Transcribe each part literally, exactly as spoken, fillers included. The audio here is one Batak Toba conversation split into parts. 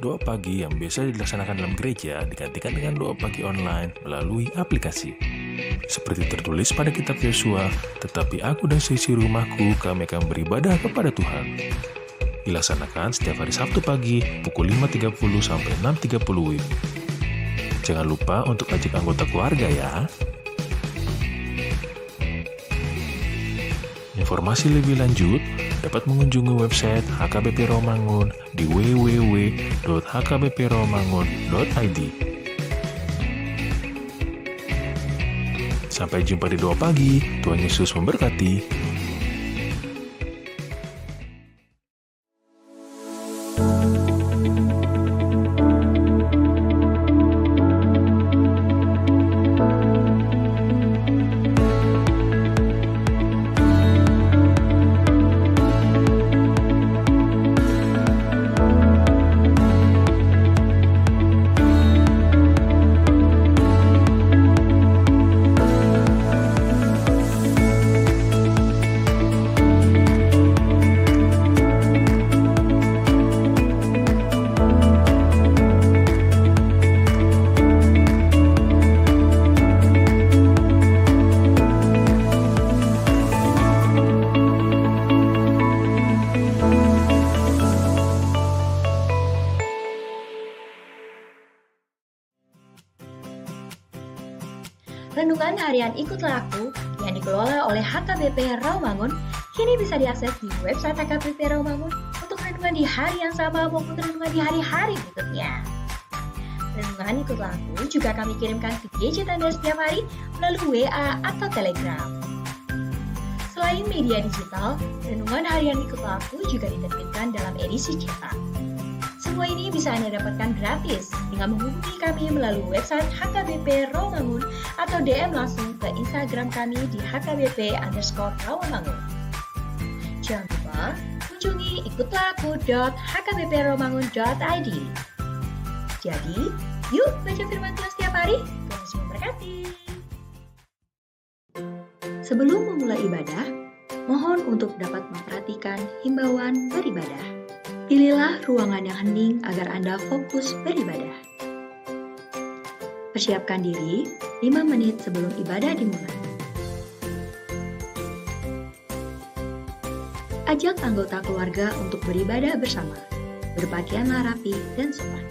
Doa pagi yang biasa dilaksanakan dalam gereja digantikan dengan doa pagi online melalui aplikasi. Seperti tertulis pada kitab Yosua, "Tetapi aku dan seisi rumahku, kami akan beribadah kepada Tuhan." Dilaksanakan setiap hari Sabtu pagi pukul lima tiga puluh sampai enam tiga puluh W I B. Jangan lupa untuk ajak anggota keluarga ya. Informasi lebih lanjut dapat mengunjungi website H K B P Rawamangun di w w w dot h k b p rawamangun dot i d. Sampai jumpa di Doa Pagi. Tuhan Yesus memberkati. Renungan Harian Ikutlah Aku yang dikelola oleh H K B P Rawamangun kini bisa diakses di website H K B P Rawamangun untuk renungan di hari yang sama maupun renungan di hari-hari berikutnya. Renungan Ikutlah Aku juga kami kirimkan ke gadget Anda setiap hari melalui W A atau Telegram. Selain media digital, Renungan Harian Ikutlah Aku juga diterbitkan dalam edisi cetak. Semua ini bisa Anda dapatkan gratis dengan menghubungi kami melalui website H K B P Rawamangun atau D M langsung ke Instagram kami di H K B P underscore Rawamangun. Jangan lupa kunjungi ikutlah aku dot h k b p rawamangun dot i d. Jadi, yuk baca firman Tuhan setiap hari. Tuhan Yesus memberkati. Sebelum memulai ibadah, mohon untuk dapat memperhatikan himbauan beribadah. Pilihlah ruangan yang hening agar Anda fokus beribadah. Persiapkan diri lima menit sebelum ibadah dimulai. Ajak anggota keluarga untuk beribadah bersama. Berpakaianlah rapi dan sopan.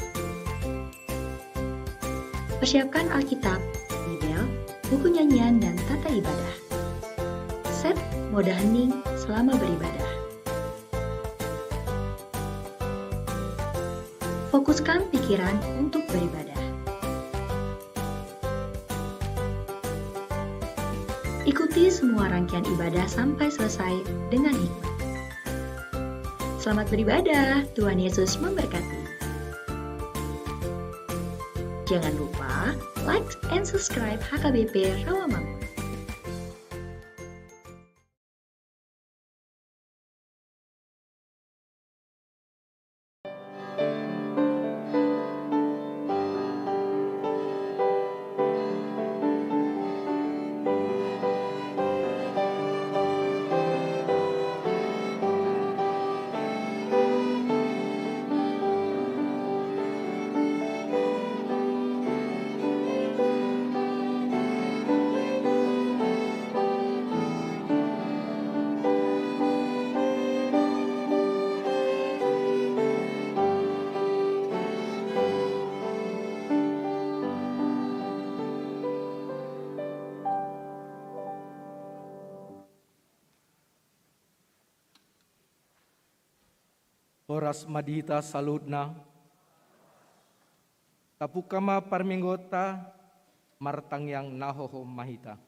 Persiapkan Alkitab, Bibel, buku nyanyian, dan tata ibadah. Set mode hening selama beribadah. Fokuskan pikiran untuk beribadah. Ikuti semua rangkaian ibadah sampai selesai dengan hikmat. Selamat beribadah, Tuhan Yesus memberkati. Jangan lupa like and subscribe H K B P Rawamangun. Horas ma di hita saluhutna. Tapungka ma parmingguonta, martangiang na hohom ma hita.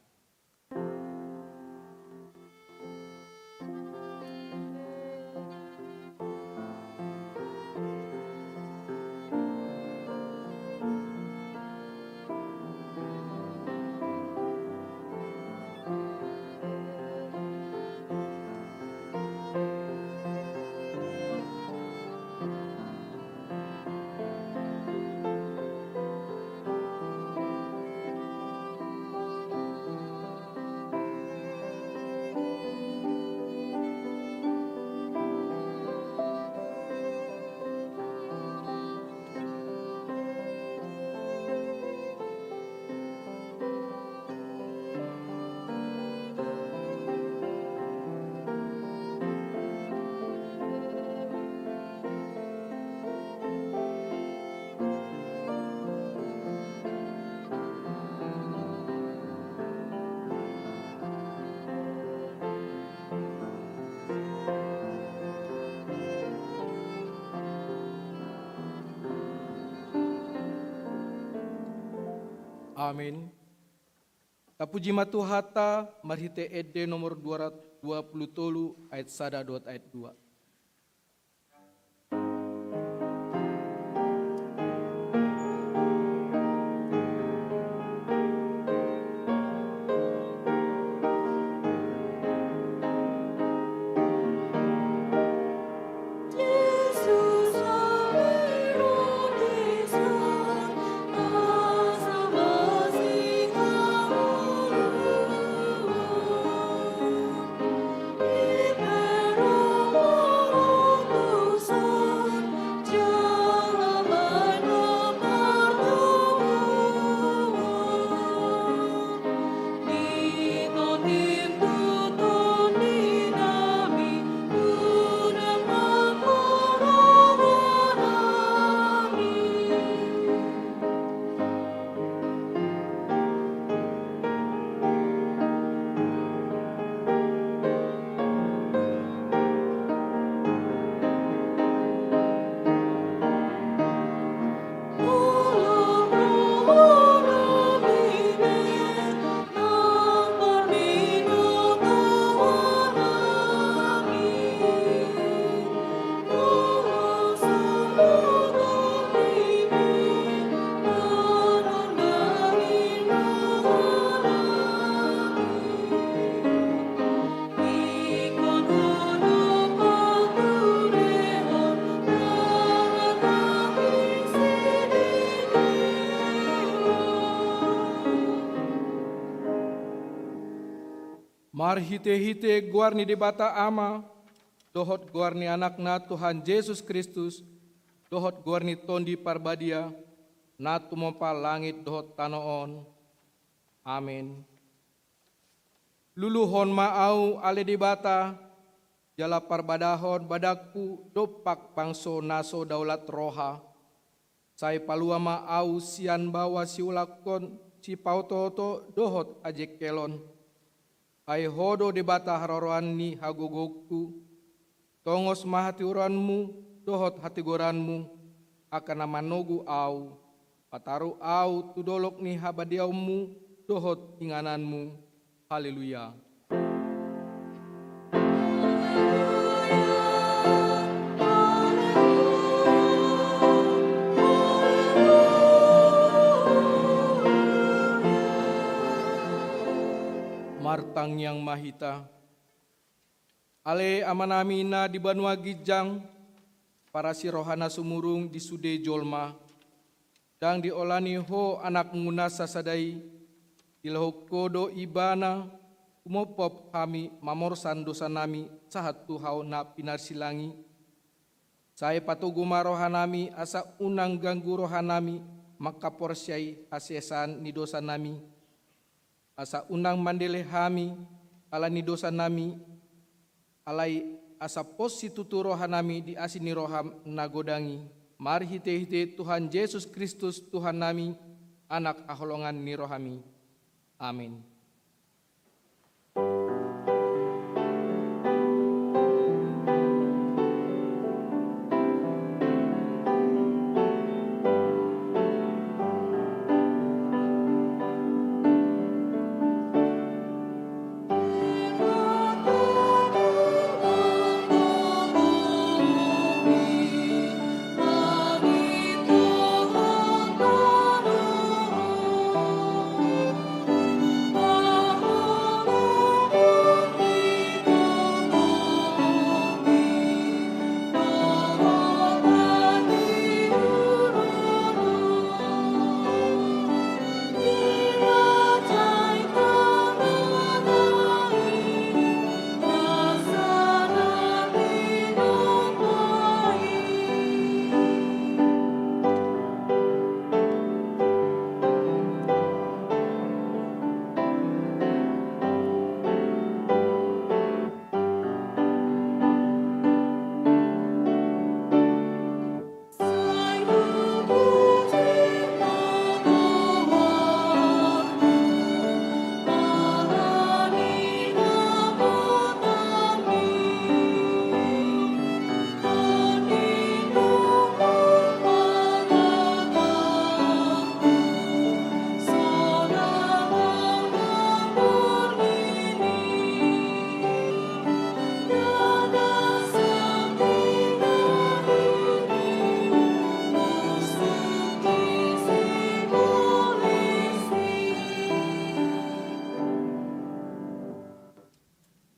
Amin. Tapuji ma Tuhanta marhite ende nomor dua ratus dua puluh tolu ayat sada dohot ayat dua. Marhitehite goar ni Debata Ama, dohot goar ni Anakna Tuhan Jesus Kristus, dohot goar ni Tondi Parbadia, na tumompa langit dohot tano on. Amin. Luluhon ma ahu ale Debata, jala parbadahon badangku dompak bangso na so daulat roha. Sai palua ma ahu sian baoa siulakkon sipaotooto dohot hajengkelon. Ai Ho do Debata haroroan ni hagogoonku. Tongos ma hatiuronmu dohot hatigoranmu, angka na manogu ahu, pataru ahu tu dolok ni habadiaonmu dohot ingananmu. Haleluya. Martangiang ma hita. Ale Amanami na di banua ginjang, parasi roha na sumurung di sude jolma, ndang diolani Ho Anakmu na sasada i, dilehon Ho do Ibana, humophop hami mamorsan dosanami sahat tu hau na pinarsilang i. Sai patogu ma rohanami asa unang ganggu rohanami mangkaporseai hasesaan ni dosanami. Asa unang mandele hami ala ni dosanami, alai asa pos situtu rohanami di asi ni roham na godang i, marhitehite Tuhan Jesus Kristus Tuhannami, Anak haholongan ni rohami. Amin.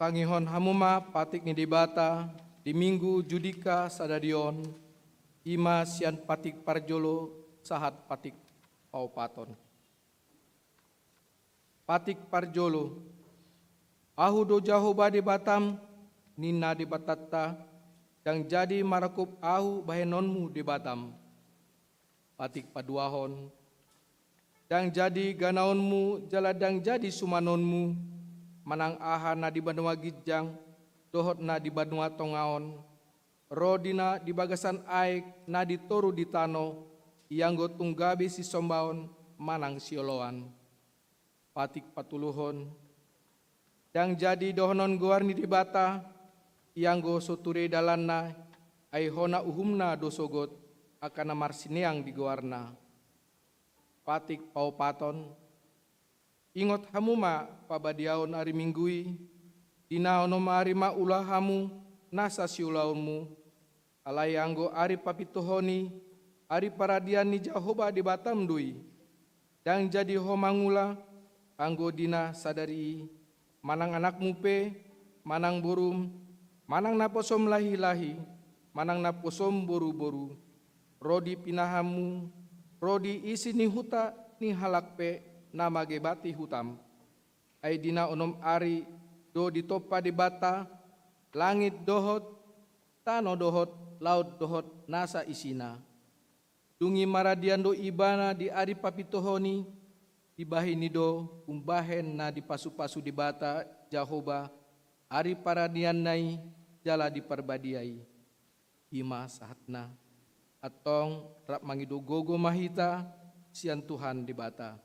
Tangihon hamu ma patik ni Debata di Minggu Judika sadari on, i ma sian patik parjolo sahat patik paopathon. Patik parjolo. Ahu do Jahowa Debatam, ninna Debatanta, ndang jadi marangkup ahu bahenonmu Debatam. Patik paduahon. Ndang jadi ganaonmu jala ndang jadi sumanonmu, manang aha na di banua ginjang dohot na di banua tonga on, ro di na di bagasan aek na di toru di tano, ianggo tung gabe sisombaon manang sioloan. Patik patoluhon. Ndang jadi dohonon goar ni Debata, ianggo so ture dalanna, ai hona uhumna do sogot, angka na marsineang di goarna. Patik paopathon. Ingot hamu ma pabadiaon ari Minggu i, di na onom ari ma ula hamu nasa siulaonmu, alai anggo ari papintohon i, ari paradian ni Jahowa Debatam do i. Ndang jadi ho mangula, anggo di na sadari i, manang anakmu pe, manang borum, manang naposom lahilahi, manang naposom boruboru, ro di pinahanmu, ro di isi ni huta ni halak pe na mangebati hutam. Ai di na onom ari do ditompa Debata langit dohot tano dohot laut dohot nasa isina. Dung i maradian do ibana di ari papintohon i, dibahen i do umbahen na dipasupasu Debata Jahowa ari paradianna i jala di parbadia i. I ma sahatna. Antong rap mangido gogo ma hita sian Tuhan Debata.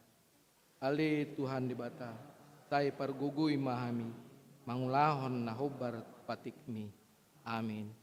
Ale Tuhan Debata, sai pargogoi ma hami mangulahon na hombar patikmi. Amin.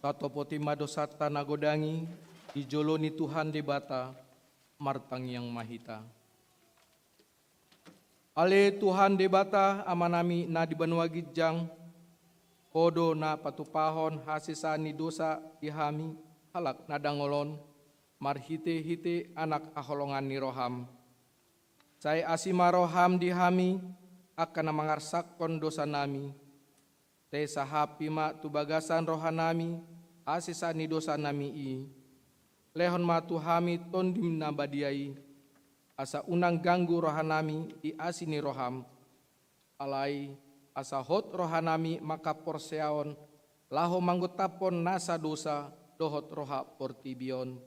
Tatopoti ma dosanta na godang i di jolo ni Tuhan Debata, martangiang ma hita. Ale Tuhan Debata Amanami na di banua ginjang, Ho do na patupahon hasesaan ni dosa di hami halak na dangol on, marhitehite Anak haholongan ni roham. Sai asi ma roham di hami, angka na mangarsakhon dosanami, sai sahapi ma tu bagasan rohanami hasesaan ni dosanami i. Lehon ma tu hami Tondim na badia i, asa unang ganggu rohanami di asi ni roham. Alai asa hot rohanami manghaporseaon laho manggontaphon nasa dosa dohot roha portibi on.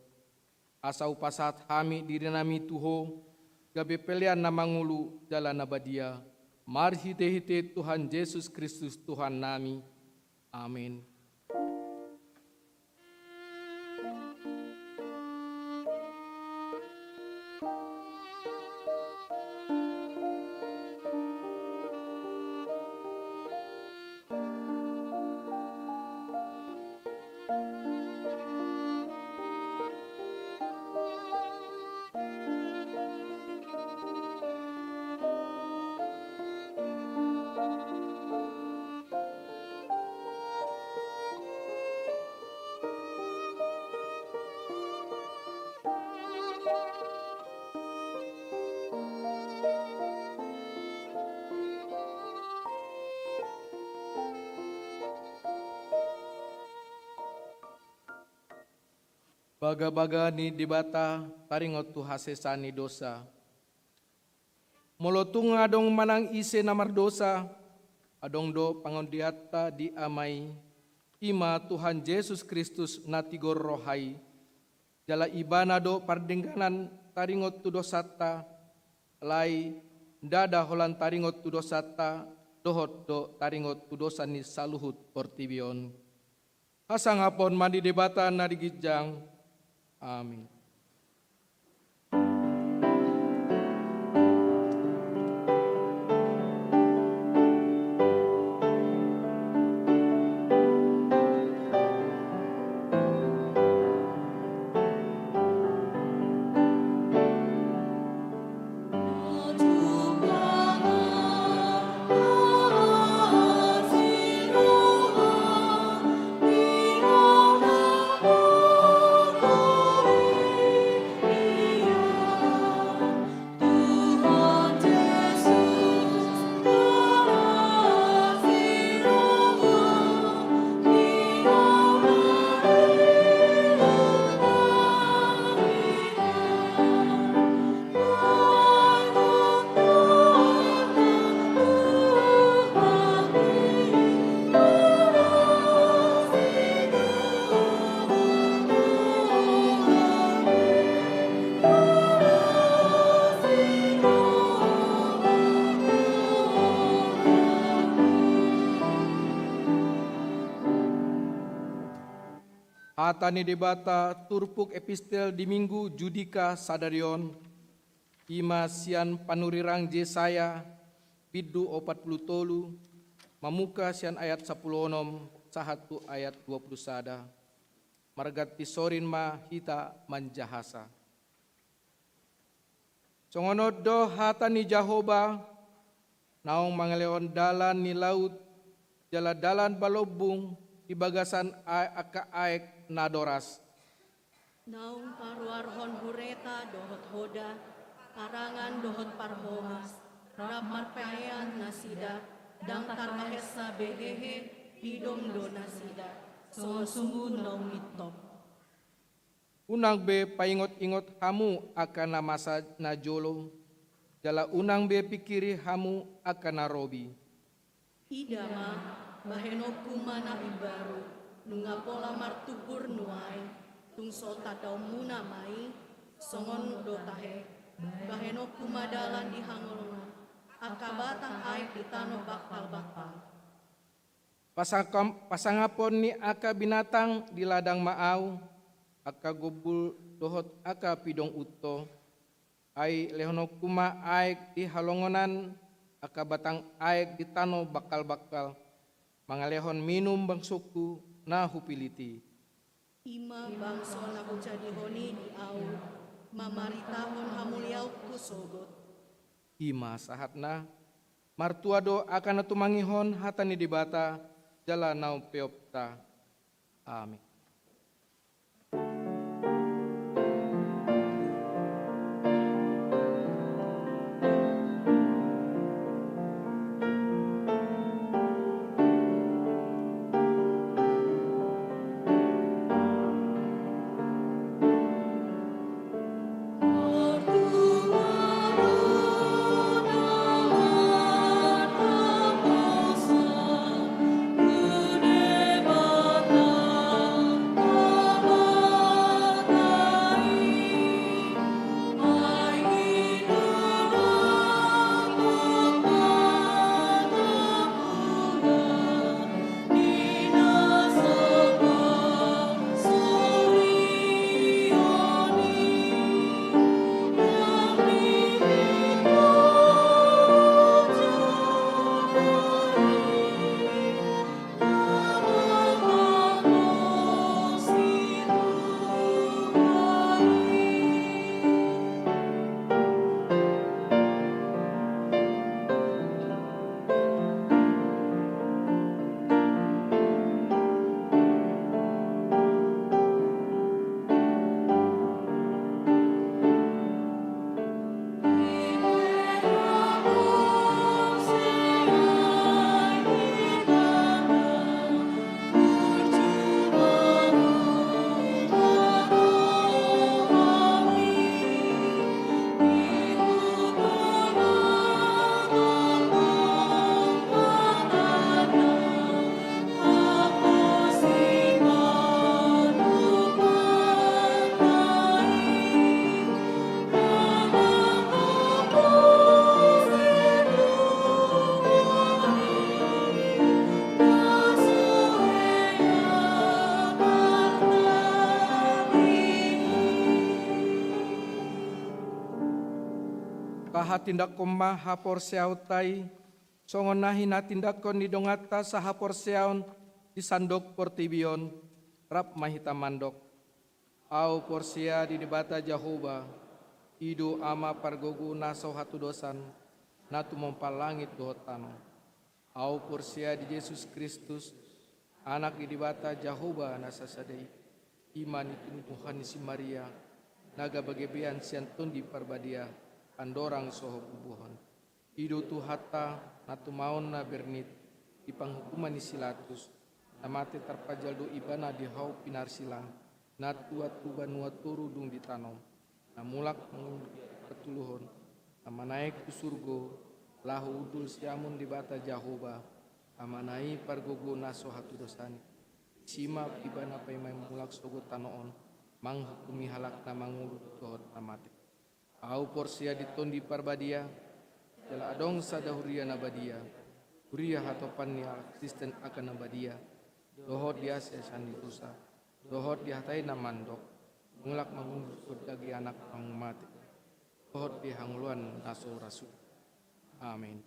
Asa hupasahat hami dirinami tu Ho, gabe pelean na mangolu jala na badia, marhitehite Tuhan Jesus Kristus Tuhannami. Amin. Bagabaga ni Debata taringot tu hasesaan ni dosa. Molo tung adong manang ise na mardosa, adong do pangondianta di Ama i, i ma Tuhan Jesus Kristus na tigor roha i, jala Ibana do pardengganan taringot tu dosanta, alai ndada holan taringot tu dosanta, dohot do taringot tu dosa ni saluhut portibi on. Hasangapon ma di Debata na di ginjang. Amin. Hata ni Debata turpuk epistel di Minggu Judika sadari on, i ma sian panurirang Jesaya, bindu opat pulu tolu, mamungka sian ayat sampulu onom sahat tu ayat dua pulu sada. Marganti sorin ma hita manjahasa. Songon on do hata ni Jahowa, naung mangalehon dalan ni laut, jala dalan balombung di bagasan a-, angka aek na doras. Naung paruarhon hureta dohot hoda, parangan dohot parhomas, rap marpaean nasida, ndang tarbahensa be hehe, pidom do nasida, songon sumbu naung mintop. Unang be paingot-ingot hamu angka na masa na jolo, jala unang be pingkiri hamu angka na robi. Ida ma, bahenonku ma na imbaru, nunga pola martumbur nuaeng, tung so tandaonmuna ma i, songon do tahe, bahenonku ma dalan di hangoluan, angka batang aek di tano bangkal-bangkal. Pasangkam-, pasangapon ni angka binatang di ladang ma Ahu, angka gombul dohot angka pidong unto. Ai lehononku ma aek di halongonan, angka batang aek di tano bangkal-bangkal, mangalehon minum bangsongku na hupillit i. I ma bangso na hujadihon i di Ahu, mamaritahon hamuliaonku sogot. I ma sahatna. Martua do angka na tumangihon hata ni Debata, jala na umpeopta. Amin. Tahatindangkon ma haporseaonta i, songon na hinatindanghon ni donganta sahaporseaon di sandok portibi on. Rap ma hita mandok. Ahu porsea di Debata Jahowa, i do Ama pargogo na so hatudosan, na tumompa langit dohot tano. Ahu porsea di Jesus Kristus, Anak ni Debata Jahowa na sasada i, i ma na tinumbuhan ni si Maria, na gabegabean sian Tondi Parbadia, andorang so hau bubuhon. I do Tuhanta, na tumaon na bernit, di panghukuman ni si Latus, na mate tarpajal do ibana di hau pinarsilang, na tua tu banua toru dung ditanom, na mulak mangundul di ari parjoloan, na manaek tu surgo, laho hundul siamun Debata Jahowa, Amana i pargogo na so hatudosan i. Disi ma ibana paima mulak sogot tano on, manghukumi halak na mangolu dohot na mate. Ahu porsea di Tondi Parbadia, jala adong sada huria na badia, huria hatopan ni halak Kristen angka na badia, dohot di hasehasean ni dosa, dohot di hata i na mandok, mulak mangundul sogot daging anak na mate, dohot di hangoluan na so ra suda. Amin.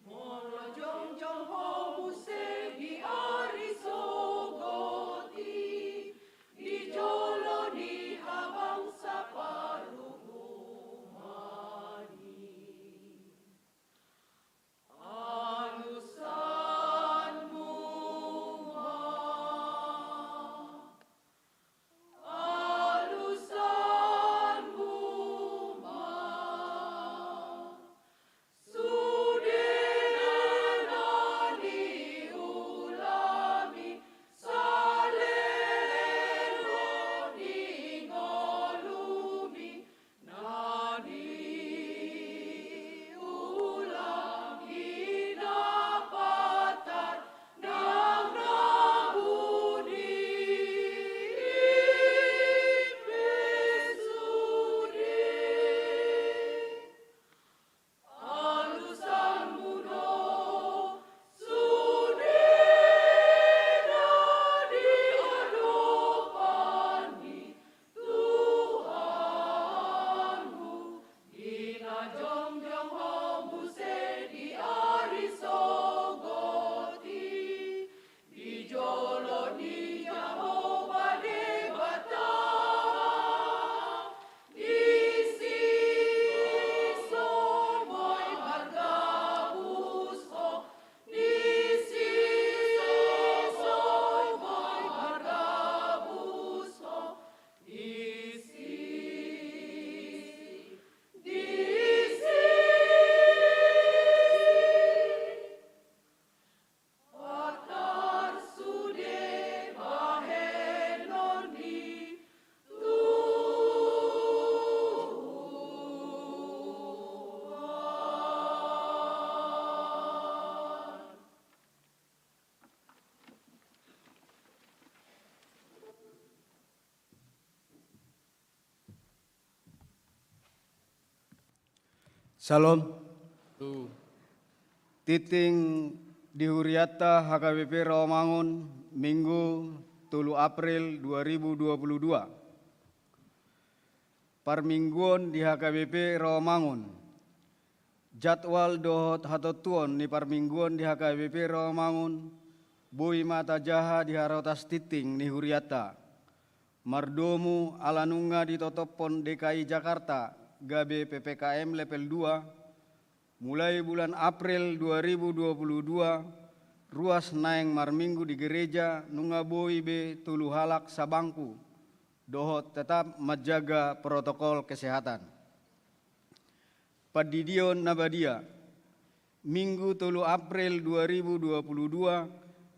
Molo jongjong ho muse di ari sogot i, di jolo ni habangsa parhungaran i. Alusanmu ma, alusanmu ma, sude na niulami, saleleng ro di ngolumi, na niulang i na patar nang na buni i pe sude. Alusanmu do sude na di adopan ni Tuhanmu, di na jongjong ho muse di ari sogot i, di jolo ni Jahowa Debata, disi so boi margabus ho, disi so boi margabus ho, disi, disi. Patar sude bahenon ni Tuhan. Syalom. Tingting di hurianta H K B P Rawamangun, Minggu, tolu April dua ribu dua puluh dua. Parmingguon di H K B P Rawamangun. Jadwal dohot hatontuon ni parmingguon di H K B P Rawamangun boi ma tajaha di harotas tingting ni hurianta. Mardomu ala nunga ditotophon D K I Jakarta gabe P P K M level dua, mulai bulan April dua ribu dua puluh dua, ruas naeng marminggu di gereja nunga boi be tolu halak sabangku, dohot tetap manjaga protokol kesehatan. Pandidion na badia. Minggu tolu April dua ribu dua puluh dua,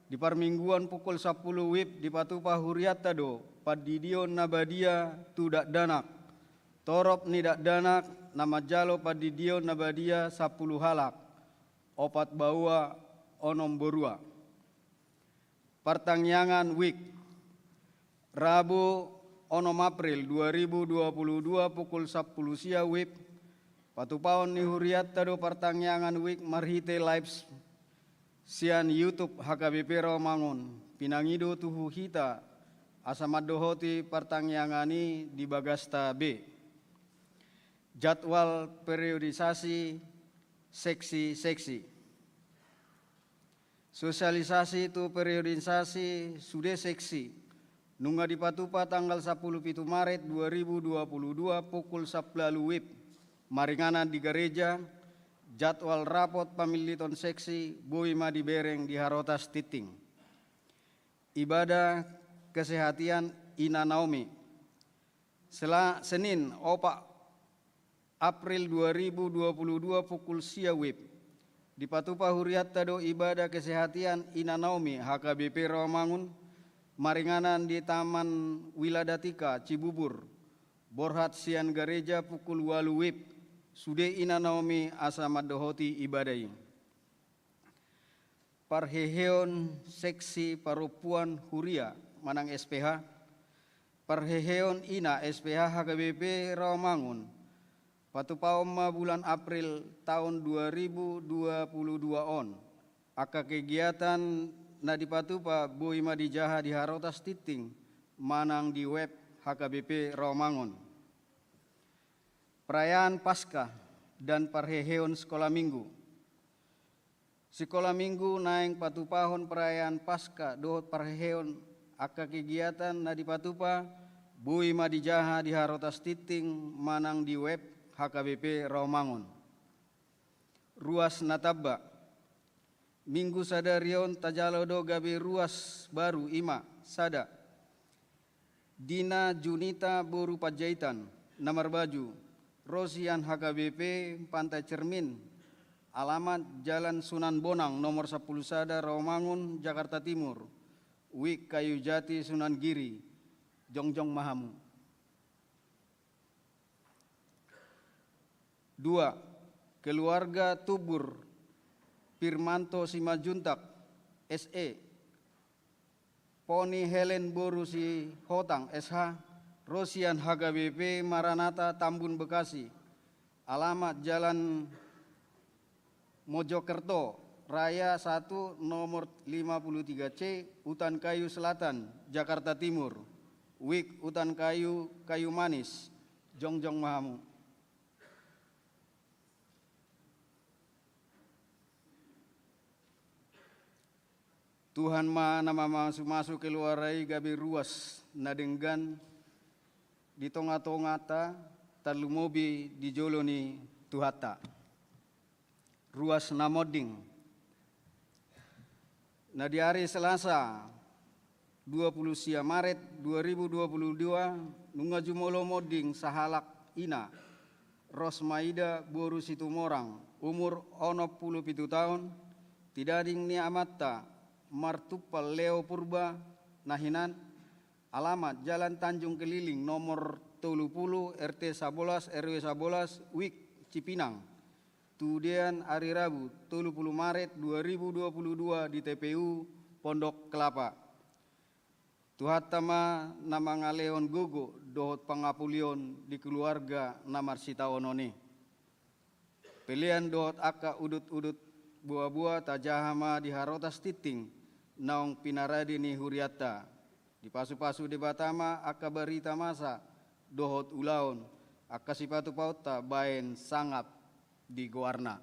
di parmingguan pukul sampulu WIB dipatupa hurianta do pandidion na badia tu dakdanak. Torop ni dakdanak na manjalo pandidion na badia sampulu halak, opat baoa, onom borua. Partangiangan WIB. Rabu onom April dua ribu dua puluh dua pukul sampulu sia WIB, patupaon ni hurianta do partangiangan WIB marhite live sian YouTube H K B P Rawamangun, pinangido tu hita asa mandohoti partangiangan i di bagasta be. Jadwal periodisasi seksi-seksi. Sosialisasi tu periodisasi sude seksi nunga dipatupa tanggal sampulu pitu Maret dua ribu dua puluh dua pukul sampulu WIB, maringanan di gareja. Jadwal rapot pamilliton seksi boi ma dibereng di Harotas Tinting. Ibadah kesehatan Ina Naomi. Sela-, Senin opat April dua ribu dua puluh dua pukul sia WIB, dipatupa hurianta do ibadah kesehatan Ina Naomi H K B P Rawamangun, maringanan di Taman Wiladatika Cibubur, borhat sian gareja pukul ualu WIB. Sude Ina Naomi asa mandohoti ibadah i. Parheheon seksi parompuan huria manang S P H. Parheheon ina S P H H K B P Rawamangun, patupaon ma bulan April taon dua ribu dua puluh dua on angka kegiatan na dipatupa boi ma dijaha di Harotas Tinting manang di web H K B P Rawamangun. Perayaan Paskah dan parheheon sekolah minggu. Sikola minggu naeng patupahon perayaan Paskah dohot parheheon. Angka kegiatan na dipatupa boi ma dijaha di Harotas Tinting manang di web H K B P Rawamangun. Ruas na tamba. Minggu sadari on tajalo do gabe ruas baru, i ma sada. Dina Junita boru Panjaitan, na marbaju ro sian H K B P Pantai Cermin, alamat Jalan Sunan Bonang nomor sampulu sada, Rawamangun, Jakarta Timur, wik kayu jati Sunan Giri, jongjong ma hamu. Dua, keluarga Tubur, Firmanto Simanjuntak, S E, Poni Helen boru Sihotang, S H, ro sian H K B P Maranatha Tambun, Bekasi, alamat Jalan Mojokerto Raya satu nomor lima puluh tiga C, Utan Kayu Selatan, Jakarta Timur, wik Utan Kayu, Kayu Manis, jongjong ma hamu. Tuhan ma na mamasumasu keluarga i gabe ruas na denggan di tongatonganta, tarlumobi di jolo ni Tuhanta. Ruas na monding. Na di ari Selasa dua puluh sia Maret dua ribu dua puluh dua, nunga jumolo monding sahalak ina, Rosmaida boru Situmorang, umur onom puluh pitu taon, tidading ni amanta martumpal Leo Purba na hinan, alamat Jalan Tanjung Keliling nomor tolu puluh, R T sabolas, R W sabolas, wik Cipinang. Tudean ari Rabu tolu puluh Maret dua ribu dua puluh dua di T P U Pondok Kelapa. Tuhanta ma na mangalehon gogo dohot pangapulion di keluarga na marsitaonon i. Pelean dohot angka udut-udut boa-boa tajaha ma di Harotas Tinting naung pinarade ni hurianta. Dipasupasu Debata ma angka barita masa dohot ulaon, angka sipatupaonta baen sangap di goarna.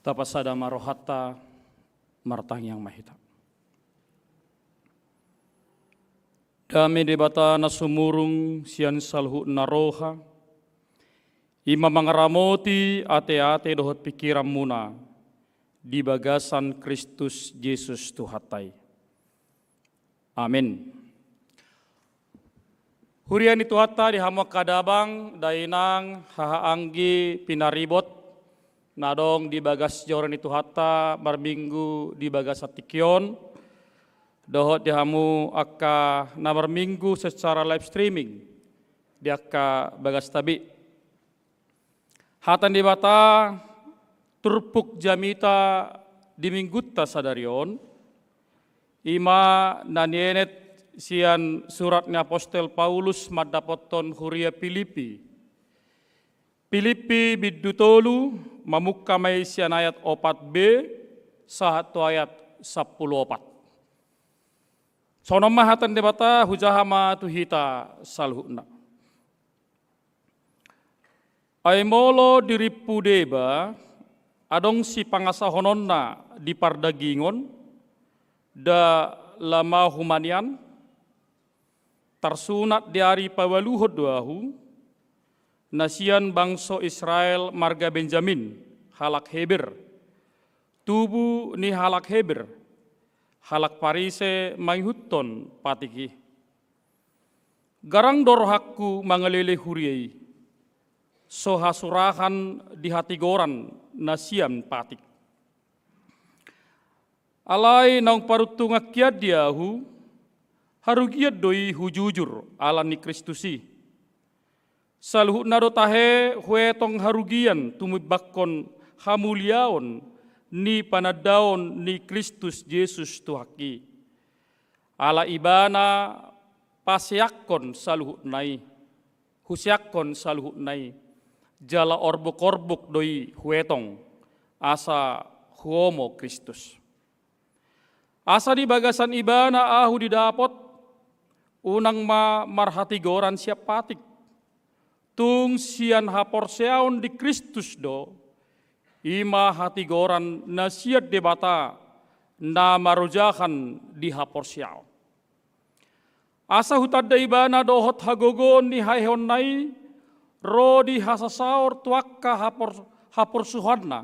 Tapasada ma rohanta, martangiang ma hita. Dame Debata na sumurung sian saluhutna roha, i ma mangaramoti ateate dohot pingkiranmuna di bagasan Kristus Jesus Tuhanta i. Amin. Huria ni Tuhanta, di hamu angka damang, dainang, hahaanggi, pinaribot, na adong di bagas joro ni Tuhanta marminggu di bagasan tingki on, dohot di hamu angka na marminggu secara live streaming di angka bagasta be. Hata ni Debata turpuk jamita di minggunta sadari on, i ma na nienet sian surat ni apostel Paulus mandapothon huria Pilippi. Pilippi bindu tolu, mamungka ma i sian ayat opat b sahat tu ayat sampulu opat. Songon on ma hata ni Debata, hujaha ma tu hita saluhutna. Ai molo dirimpu deba adong sipangasahononna di pardagingon, da lama humanian, tarsunat di ari paualuhon do ahu, na sian bangso Israel marga Benjamin, halak Heber, tubu ni halak Heber, halak Parise mangihuthon patik i. Garang do rohangku mangalele huria i, so hasurahan di hatigoran na sian patik. Alai naung paruntungan hian di ahu, harugian do i hujujur ala ni Kristus i. Saluhutna do tahe huetong harugian tumimbanghon hamuliaon ni panandaon ni Kristus Jesus Tuhangki. Ala Ibana paseakkon saluhutna i, huseakkon saluhutna i, jala orbuk-orbuk do i huetong, asa huomo Kristus. Asa di bagasan Ibana ahu didapot, unang ma marhatigoran sian patik. Tung sian haporseaon di Kristus do, i ma hatigoran na sian Debata na marojahan di haporseaon. Asa hutanda Ibana dohot hagogoon ni haheheonna i, ro di hasasaor tu angka hapor-, haporsuhanna,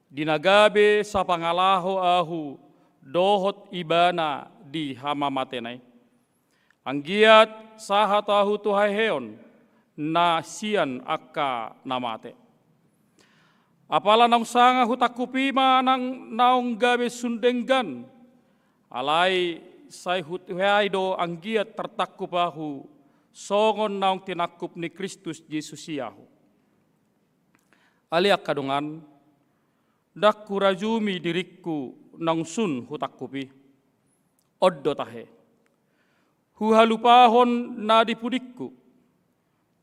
di na gabe sapangalaho ahu dohot Ibana di hamamatena i. Anggiat sahat ahu tu haheheon na sian angka na mate. Apala naung sanga hutangkup i ma nang naung gabe sun denggan, alai sai huteai do anggiat tartangkup ahu songon naung tinangkup ni Kristus Jesus i ahu. Ale angka dongan, ndang hurajumi diringku naung sun hutangkup i. On do tahe. Huhalupahon na di pudingku,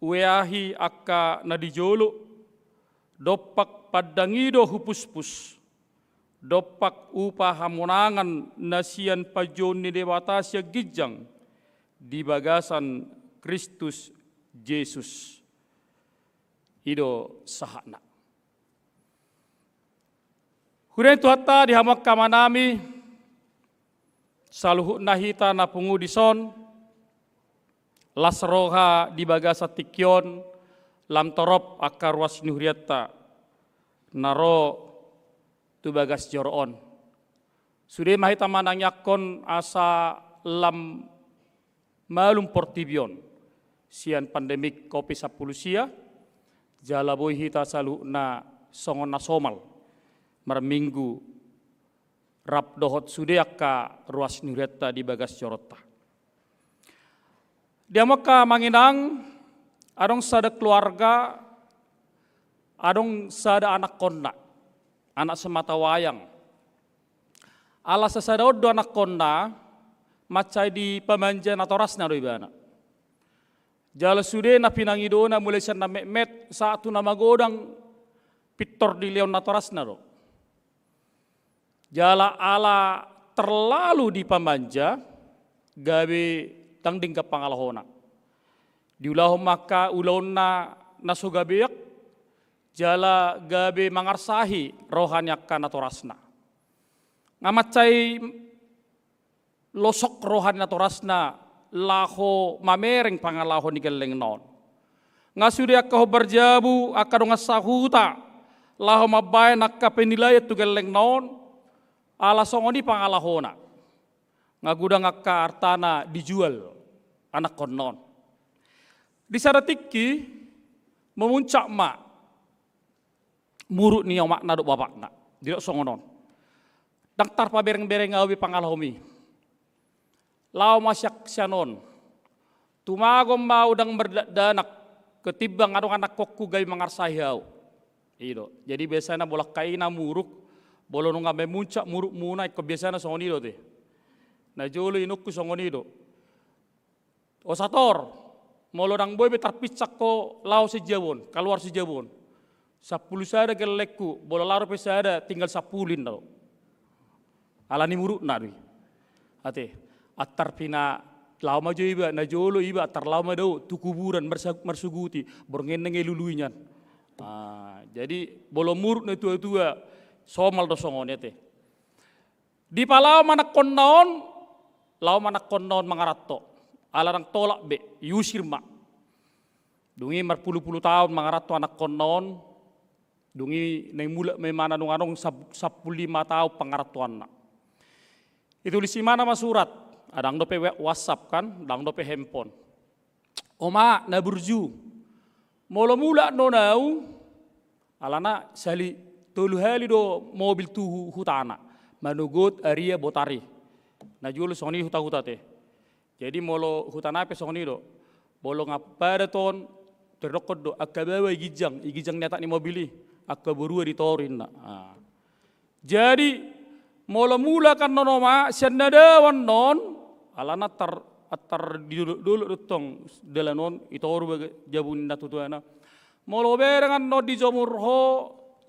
hueahi angka na di jolo, dompak pandangi do hupuspus, dompak upa hamonangan na sian panjouon ni Debata sian ginjang di bagasan Kristus Jesus. I do sahatna. Huria ni Tuhanta, di hamu angka amanami, saluhutna hita na pungu dison, las roha di bagasan tingki on, lam torop angka ruas ni hurianta na ro tu bagas joro on. Sude ma hita manangiangkon asa lam malum portibi on sian pandemik Covid sampulu sia, jala boi hita saluhutna songon na somal marminggu rap dohot sude angka ruas ni hurianta di bagas joronta. Di hamu angka amang inang, adong sada keluarga, adong sada anakkonna, anak semata wayang. Ala sasada on do anakkonna, mansai dipamanja natorasna do ibana. Jala sude na pinangidona mulai sian na metmet sahat tu na magodang, pintor dilehon natorasna do. Jala ala terlalu dipamanja, gabe ndang denggan pangalahona. Diulahon ma angka ulaonna na so gabean, jala gabe mangarsahi roha ni angka natorasna. Nga mansai losok roha ni natorasna laho mamereng pangalaho ni gellengna on. Nga sude angka hombar jabu, angka dongan sahuta, laho mambaen angka penilaian tu gellengna on, ala songon i pangalahona. Nga godang angka artana dijual anakkonna on. Di sada tingki, memuncak ma muruk ni omakna dohot bapakna. Didok songon on: Ndang tarpabereng-bereng ahu be pangalahomi. Laho ma sian, sian on. Tumagon ma ahu ndang mardakdanak, ketimbang adong anakkonku gabe mangarsahi ahu. I do. Jadi biasana molo angka i na muruk, molo nunga memuncak murukmuna, ingkon biasana songon i do te. Na jolo inongku songon i do. O sator, molo ndang boi be tarpinsang ho laho sian jabu on, kaluar sian jabu on, sampulu sada gellengku, molo laho dope sada, tinggal sampulu, inna do. Ala ni murukna do i. Ate, antar pina laho ma jo iba, na jolo iba antar laho ma dao tu kuburan marsa-, marsuguti, borngin nang i lului nian. Ah, jadi molo muruk na tua-tua, somal do songon i ate. Dipalaho ma anakkonna on, laho ma anakkonna on mangaranto. Ala ndang tolap be, iusir ma. Dung i marpulu-pulu taon mangaranto anakkonna on, dung i naeng mulak ma imana dung adong sab-, sampulu lima taon pangarantoanna. Itulis imana ma surat, ndang dope wa-, WhatsApp kan, ndang dope handphone. Oma, na burju. Molo mulak non ahu, alana sali tolu hali do mobil tu hu-, hutana. Manogot, Aria, Botari. Na jolo songon i huta-huta te. Jadi molo hutana pe songon i do. Molo nga padat on, tardokkon do, angka baoa i ginjang, i ginjang ni atak ni mobil i, angka borua di toru, inna. Ah. Jadi, molo mulak annon, Oma, sian na dao annon, alana antar, antar di dolok-dolok do tong dalan on, i toru baga-, jabu ni natuatuana. Molo hubereng annon dijomur ho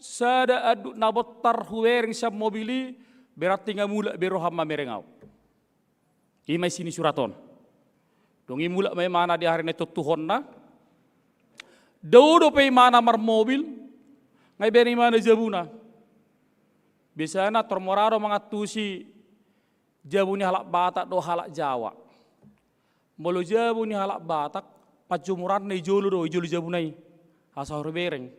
sada anduk na bontar hubereng sian mobil i, berarti nga mulak be roham mamereng ahu. I ma isi ni surat on. Dung i mulak ma imana di ari na tontuhonna. Dao dope imana marmobil, nga ibaen imana jabuna. Biasana tor mora do mangantusi jabu ni halak Batak dohot halak Jawa. Molo jabu ni halak Batak, panjomuranna i jolo do, i jolo jabuna i. Asa hubereng.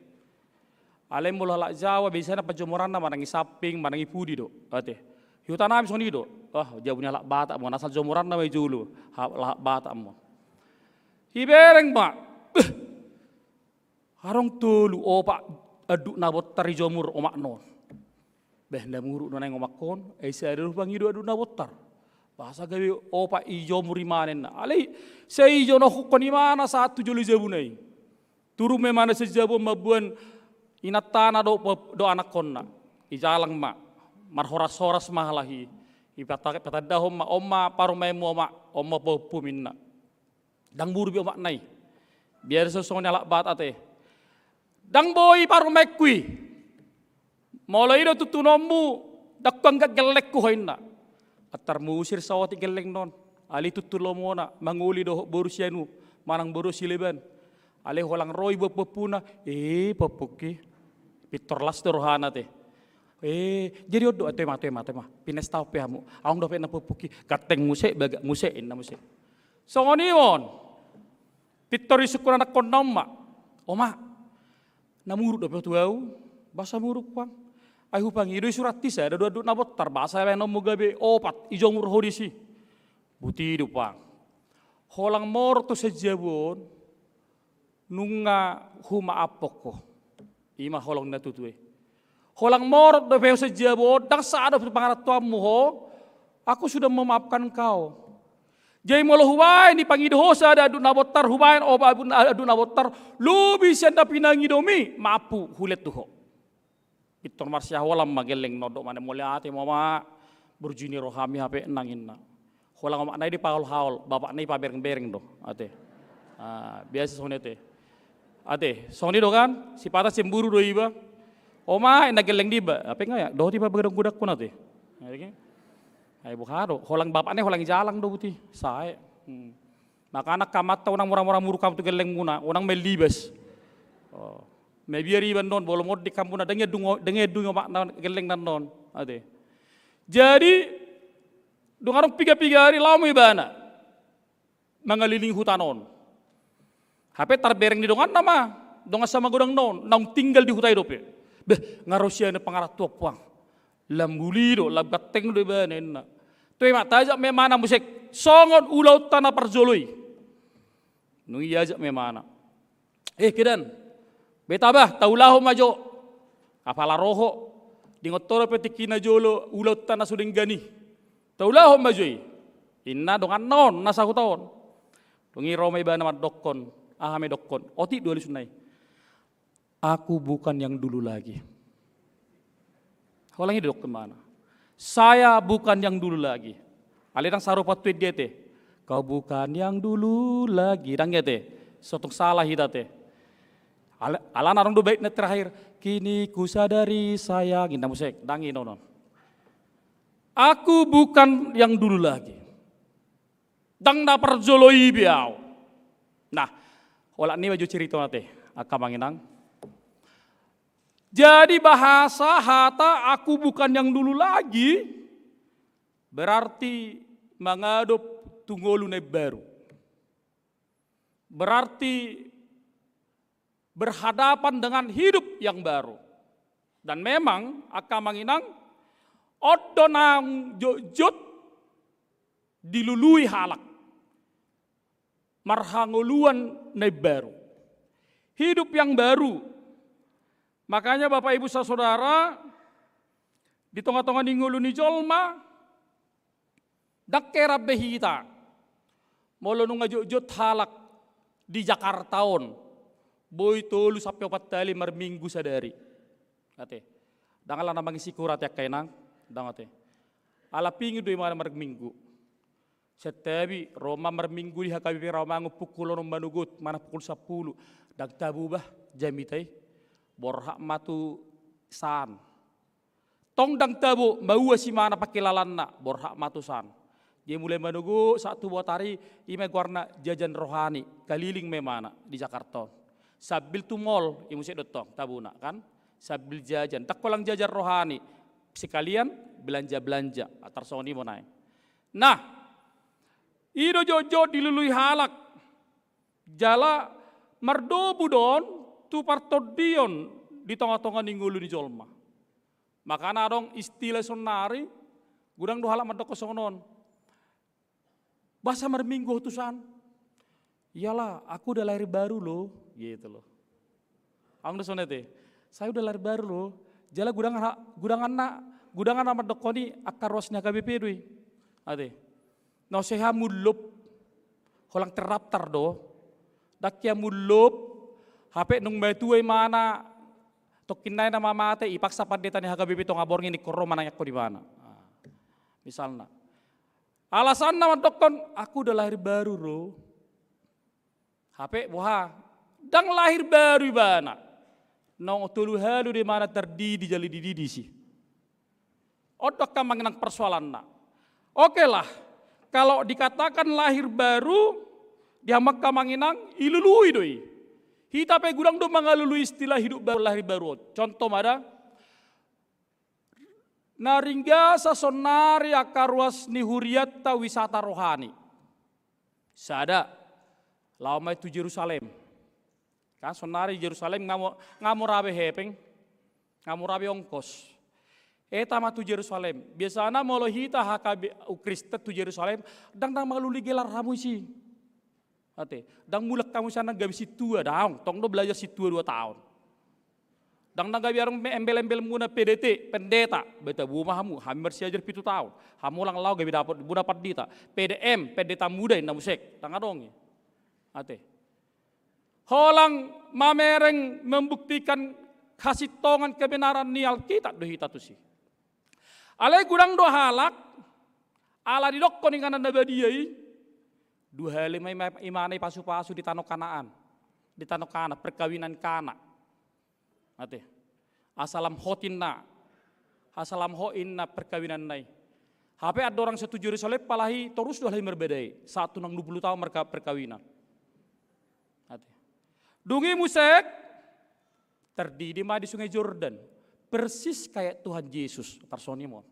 Alai molo halak Jawa, biasana panjomuranna manang i samping, manang i pudi do. Ate. Di huta nami songon i do. Ah, jabu ni halak Batak mon, asal jomuranna ma i jolo. Ha-, halak Batak mon. Hubereng ma. Beh. Adong tolu, opat anduk na bontar dijomur omakna on. Beh, na muruk do naeng omakkon, ai sada do hupangido anduk na bontar. Boasa gabe opat dijomur imana, inna. Alai, sai ijonokkon imana sahat tu jolo jabuna i. Turun ma imana sian jabu on mamboan inantana do, do anakkonna. Ijalang ma. Marhoras-horas ma halak i. Ipata-, ipatandahon ma, on ma parumaenmu, Oma, on ma pahompum, inna. Ndang muruk be omakna i. Biasa songon ni halak Batak ate. Ndang boi parumaenku i. Molo i do tuntunonmu, ndang huanggap gellengku ho, inna. Antar muusir saotik gellengna on. Alai tuntun lomona, mangoli dohot boru Sianu, manang boru Sileban. Alai holan ro i buat pahompuna, eh, pahompungki. Pintor las do rohana te. Eh, jadi on do, ah, toe ma, toe ma, toe ma. Pinestahon pe hamu. Adong dope na pahompungki. Ganteng muse, bagak muse, inna muse. Songon i on. Pintor isungkun anakkonna on ma. Oma. Na muruk dope tu ahu. Boasa muruk, Pang? Ai hupangido i surat i sada do anduk na bontar. Boasa baenonmu gabe opat. Dijomur ho disi. Buti do, Pang. Holan morot ho sian jabu on. Nunga humaafhon ho. I ma holong na tutu i. Holan morot dope ho sian jabu on, ndang sahat dope tu pangarantoanmu ho, aku sudah memaafkan kau. Jadi molo hubaen dipangido ho sada anduk na bontar, hubaen opat anduk na bontar, lobi sian na pinangidomi, maaf hu-, hulet tu ho. Pintor marsihaholan ma gellengna on, dok ma na, mauliate ma, Oma, burju ni rohami hape nang, inna. Holan omakna i dipaol-haol, bapakna i pabereng-bereng do, ate. Ah, biasa songon i ate. Ate, songon i do kan, sipata cemburu do iba. Oma, inna gelleng niba, hape nga dohot iba bagadang godangkon ate. Ai boha do, holan bapakna i holan ijalang do buti, sae. Hmm. Makana angka amanta unang mura-mura muruk hamu tu gellengmuna, unang main libas. Oh. Mabiar iba annon, molo monding hamuna, dang ia dung, dang ia dung omakna gellengna annon. Ate. Jadi, dung adong piga-piga ari, laho ma ibana mangalilingi huta on. Hape tarbereng ni donganna ma, dongan samagodangna on, naung tinggal di huta i dope. Beh, nga ro sian pangarantoan, puang. Lam uli do, lam ganteng do ibana, ninna. Toe ma, taajak ma imana muse songon ulaonta na parjolo i. Dung i diajak ma imana. Eh, kedan, beta bah, taulahon ma jo. Apala ro ho, diingot ho dope tingki na jolo ulaonta na so denggan i. Taulahon ma jo i, ninna donganna on na sahuta on. Dung i ro ma ibana mandokkon, aha ma didokkon, otik do alusna i. Aku bukan yang dulu lagi. Holan i didok imana. Saya bukan yang dulu lagi. Alai dang sarupa tu dia te. Kau bukan yang dulu lagi. Dang ia te. So tung salah hita te. Ala, alana adong do bait na terakhir. Kini ku sadari sayang. Inna muse. Dang i non. Aku bukan yang dulu lagi. Dang na parjolo i be au. Nah, holan i ma jo ceritana te, angka amang inang. Jadi bahasa hata aku bukan yang dulu lagi, berarti mangadop tu ngolu na imbaru. Berarti berhadapan dengan hidup yang baru. Dan memang, angka amang inang, on do naung jotjot dilului halak marhangoluan na imbaru. Hidup yang baru. Makanya Bapak Ibu sasaudara, di tongatonga ni ngolu ni jolma, dang heran be hita molo nunga jotjot halak di Jakarta on, boi tolu sampe opat hali marminggu sadari. Ate. Dang ala na mangisi kura te angka inang, dang ate. Ala pingin do imana marminggu. Santabi, ro ma marminggu di H K B P Rawamangun pukul onom manogot, manang pukul sampulu. Dang tabo bah jamita i. Borhat ma tu san. Tong dang tabo, mauas imana pangkilalaanna, borhat ma tu san. Dia mulai manogot sahat tu botoari, i ma goarna jajan rohani, kaliling ma imana di Jakarta on. Sambil tu mall, i muse do tong tabona kan. Sambil jajan, dang holan jajan rohani, sekalian belanja-belanja, tarsongon i ma naeng. Nah, i do jotjot dilului halak, jala mardomu do on tu partondion di tongatonga ni ngolu ni jolma. Makana adong istilah saonari, godang do halak mandokkon songon on. Boasa marminggu ho tu san? Iyalah, aku udah lahir baru loh, gitu loh. Adong do songon i ate. Saya udah lahir baru loh. Jala godang ha-, godang anna, godang anna mandokkon i angka ruas ni H K B P do i. Ate. Na ose hamu ullop, holan terdaftar do. Dang ia hamu ullop, hape nunga matua imana, tongkin nai na mamate, ipaksa pandeta ni H K B P Tonga Borngin ingkon ro manangiangkon imana. Nah, misalna. Alasanna mandokkon, aku udah lahir baru loh. Hape boha, dang lahir baru ibana. Naung tolu hali do imana tardidi jala dididi disi. On do angka amang inang persoalanna. Oke lah, kalau dikatakan lahir baru, di hamu angka amang inang, ilului do i. Hita pe godang do mangalului istilah hidup baru, lahir baru on. Contoh ma da, na ringgasa saonari angka ruas ni hurianta wisata rohani. Sada, laho ma i tu Jerusalem. Kan saonari Jerusalem nga mo-, nga mura be hepeng, nga mura be ongkos. Eta ma tu Jerusalem. Biasana molo hita H K B U Kristen tu Jerusalem, dang, dang mangalului gelar hamu disi. Ate, dang mulak hamu sian na gabe sintua, daong, tong do belajar sintua dua taon. Dang na gabe adong embel-embelmuna P D T, pendeta, beta buma hamu, hami marsiajar pitu taon. Hamu holan laho gabe dapot muna pandita, P D M, pendeta muda inna muse, dang adong i. Ate. Holan mamereng membuktikan hasintongan kebenaran ni Alkitab do hita tusi. Alai godang do halak, ala didokkon inganan na badia i, dua hali ma ima-, imana i pasu-pasu di tano Kanaan, di tano Kana, perkawinan Kana. Ate. Asa lam hot inna, asa lam hot inna perkawinanna i. Hape andorang so tu Jerusalem pala i torus do halak i marbadai, sahat tu naung dua pulu taon marka-, perkawinan. Ate. Dung i muse, Tardidi ma di Sungai Jordan. Persis kayak Tuhan Yesus. Tarsongon i ma on.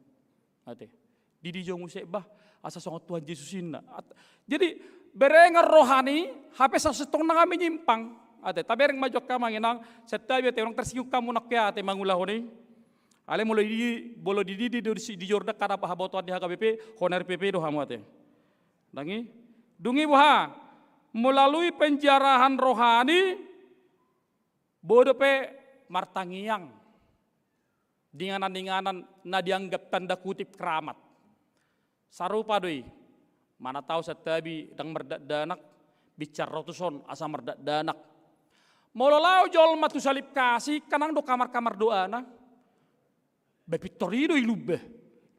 Ate. Didi jo muse bah, asa songon Tuhan Yesus inna. At-, jadi, berengan rohani, hape sasintongna nga menyimpang. Ate, tabereng ma jo angka amang inang, santabi ate, unang tersinggung hamu nangkin ate mangulahon i. Alai molo di, molo dididi do di, di Jordan, kada habotoan di H K B P, hona R P P do hamu ate. Ndang i, dung i boha, melalui penjarahan rohani, boi dope martangiang di inganan-inganan na dianggap tanda kutip keramat. Sarupa do i, manat ahu santabi ndang mardakdanak, binsar ro tuson asa mardakdanak. Molo laho jolma tu salib kasih, kan ndang do kamar-kamar doana. Ba pintor i do i lumba.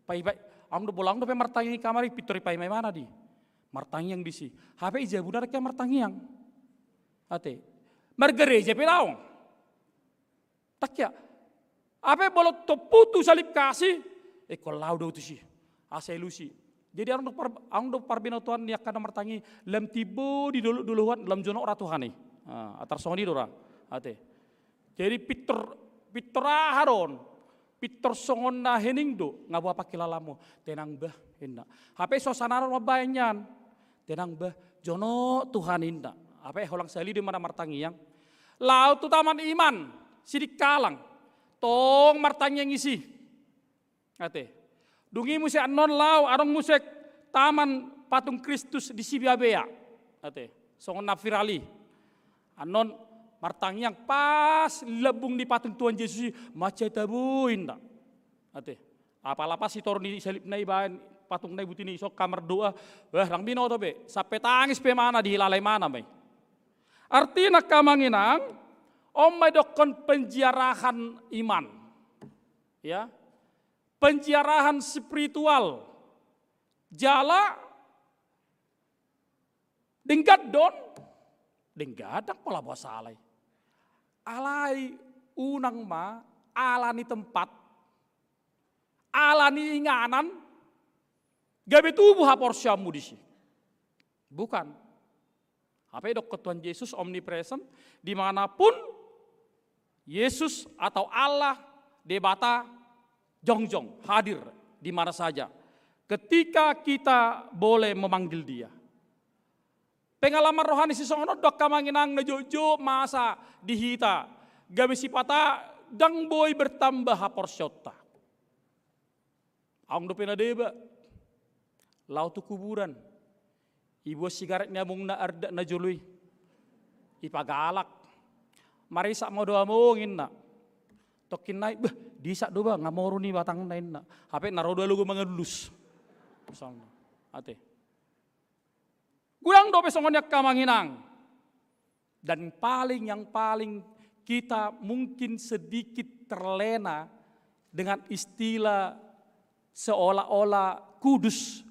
Pai, pai, ahu do bolang dope martangiang i kamar i, pintor i paima-imana di. Martangiang disi. Hape i jabuna ndang hea martangiang. Ate. Margareja pe daong. Ndang hea. Hape molo tompu tu salib kasih, ingkon laho do tusi. Asa i alusi. Jadi ahu do par-, ahu do parbinotoan ni angka na martangiang, lam timbo di dolok-dolokan, lam jonok ra Tuhan i. Ah, tarsongon i do ra. Ate. Jadi pintor, pintor aha do on? Pintor songon na hening do, nga boha pangkilalaanmu. Tenang bah, inna. Hape suasana do mambahen nian. Tenang bah, jonok Tuhan inna. Hape holang sahali do imana martangiang. Laho tu taman iman, Sidikalang. Tong martangiang disi. Ate. Dung i muse annon laho, adong muse taman patung Kristus di Sibeabea. Ate. Songon na viral i. Annon martangiang pas lambung ni patung Tuhan Yesus i, mansai tabo inna. Ate. Apala pas sitoru ni salibna i baen patungna i, buti ni i, so kamar doa. Wah, ndang binoto be. Sampe tangis pe imana, dihilala imana ma i. Artina angka amang inang, on ma didokkon penjarahan iman. Ya. Penjarahan spiritual. Jala denggan do on, denggan, ndang pola boha sala i. Alai unang ma ala ni tempat, ala ni inganan, gabe tubu haporseaonmu disi. Bukan. Hape didokkon Tuhan Yesus omnipresent, di mana pun Yesus atau Allah, Debata, jongjong, hadir di mana saja. Ketika kita boleh memanggil Dia. Pengalaman rohani sisongon on do angka amang inang na jotjot masa di hita. Gabe sipata ndang boi bertambah haporseaonta. Adong dope na deba. Laho tu kuburan. Ibuan sigaret ni amongna ardak na jolo i. Ipagalak. Marisak ma do among inna. Tongkin nai, bah, diisak do bah, nga moru ni batangna inna. Hape na ro do alogo mangalulus. Misalna. Ate. Godang dope songon i angka amang inang. Dan paling, yang paling kita mungkin sedikit terlena dengan istilah seolah-olah kudus.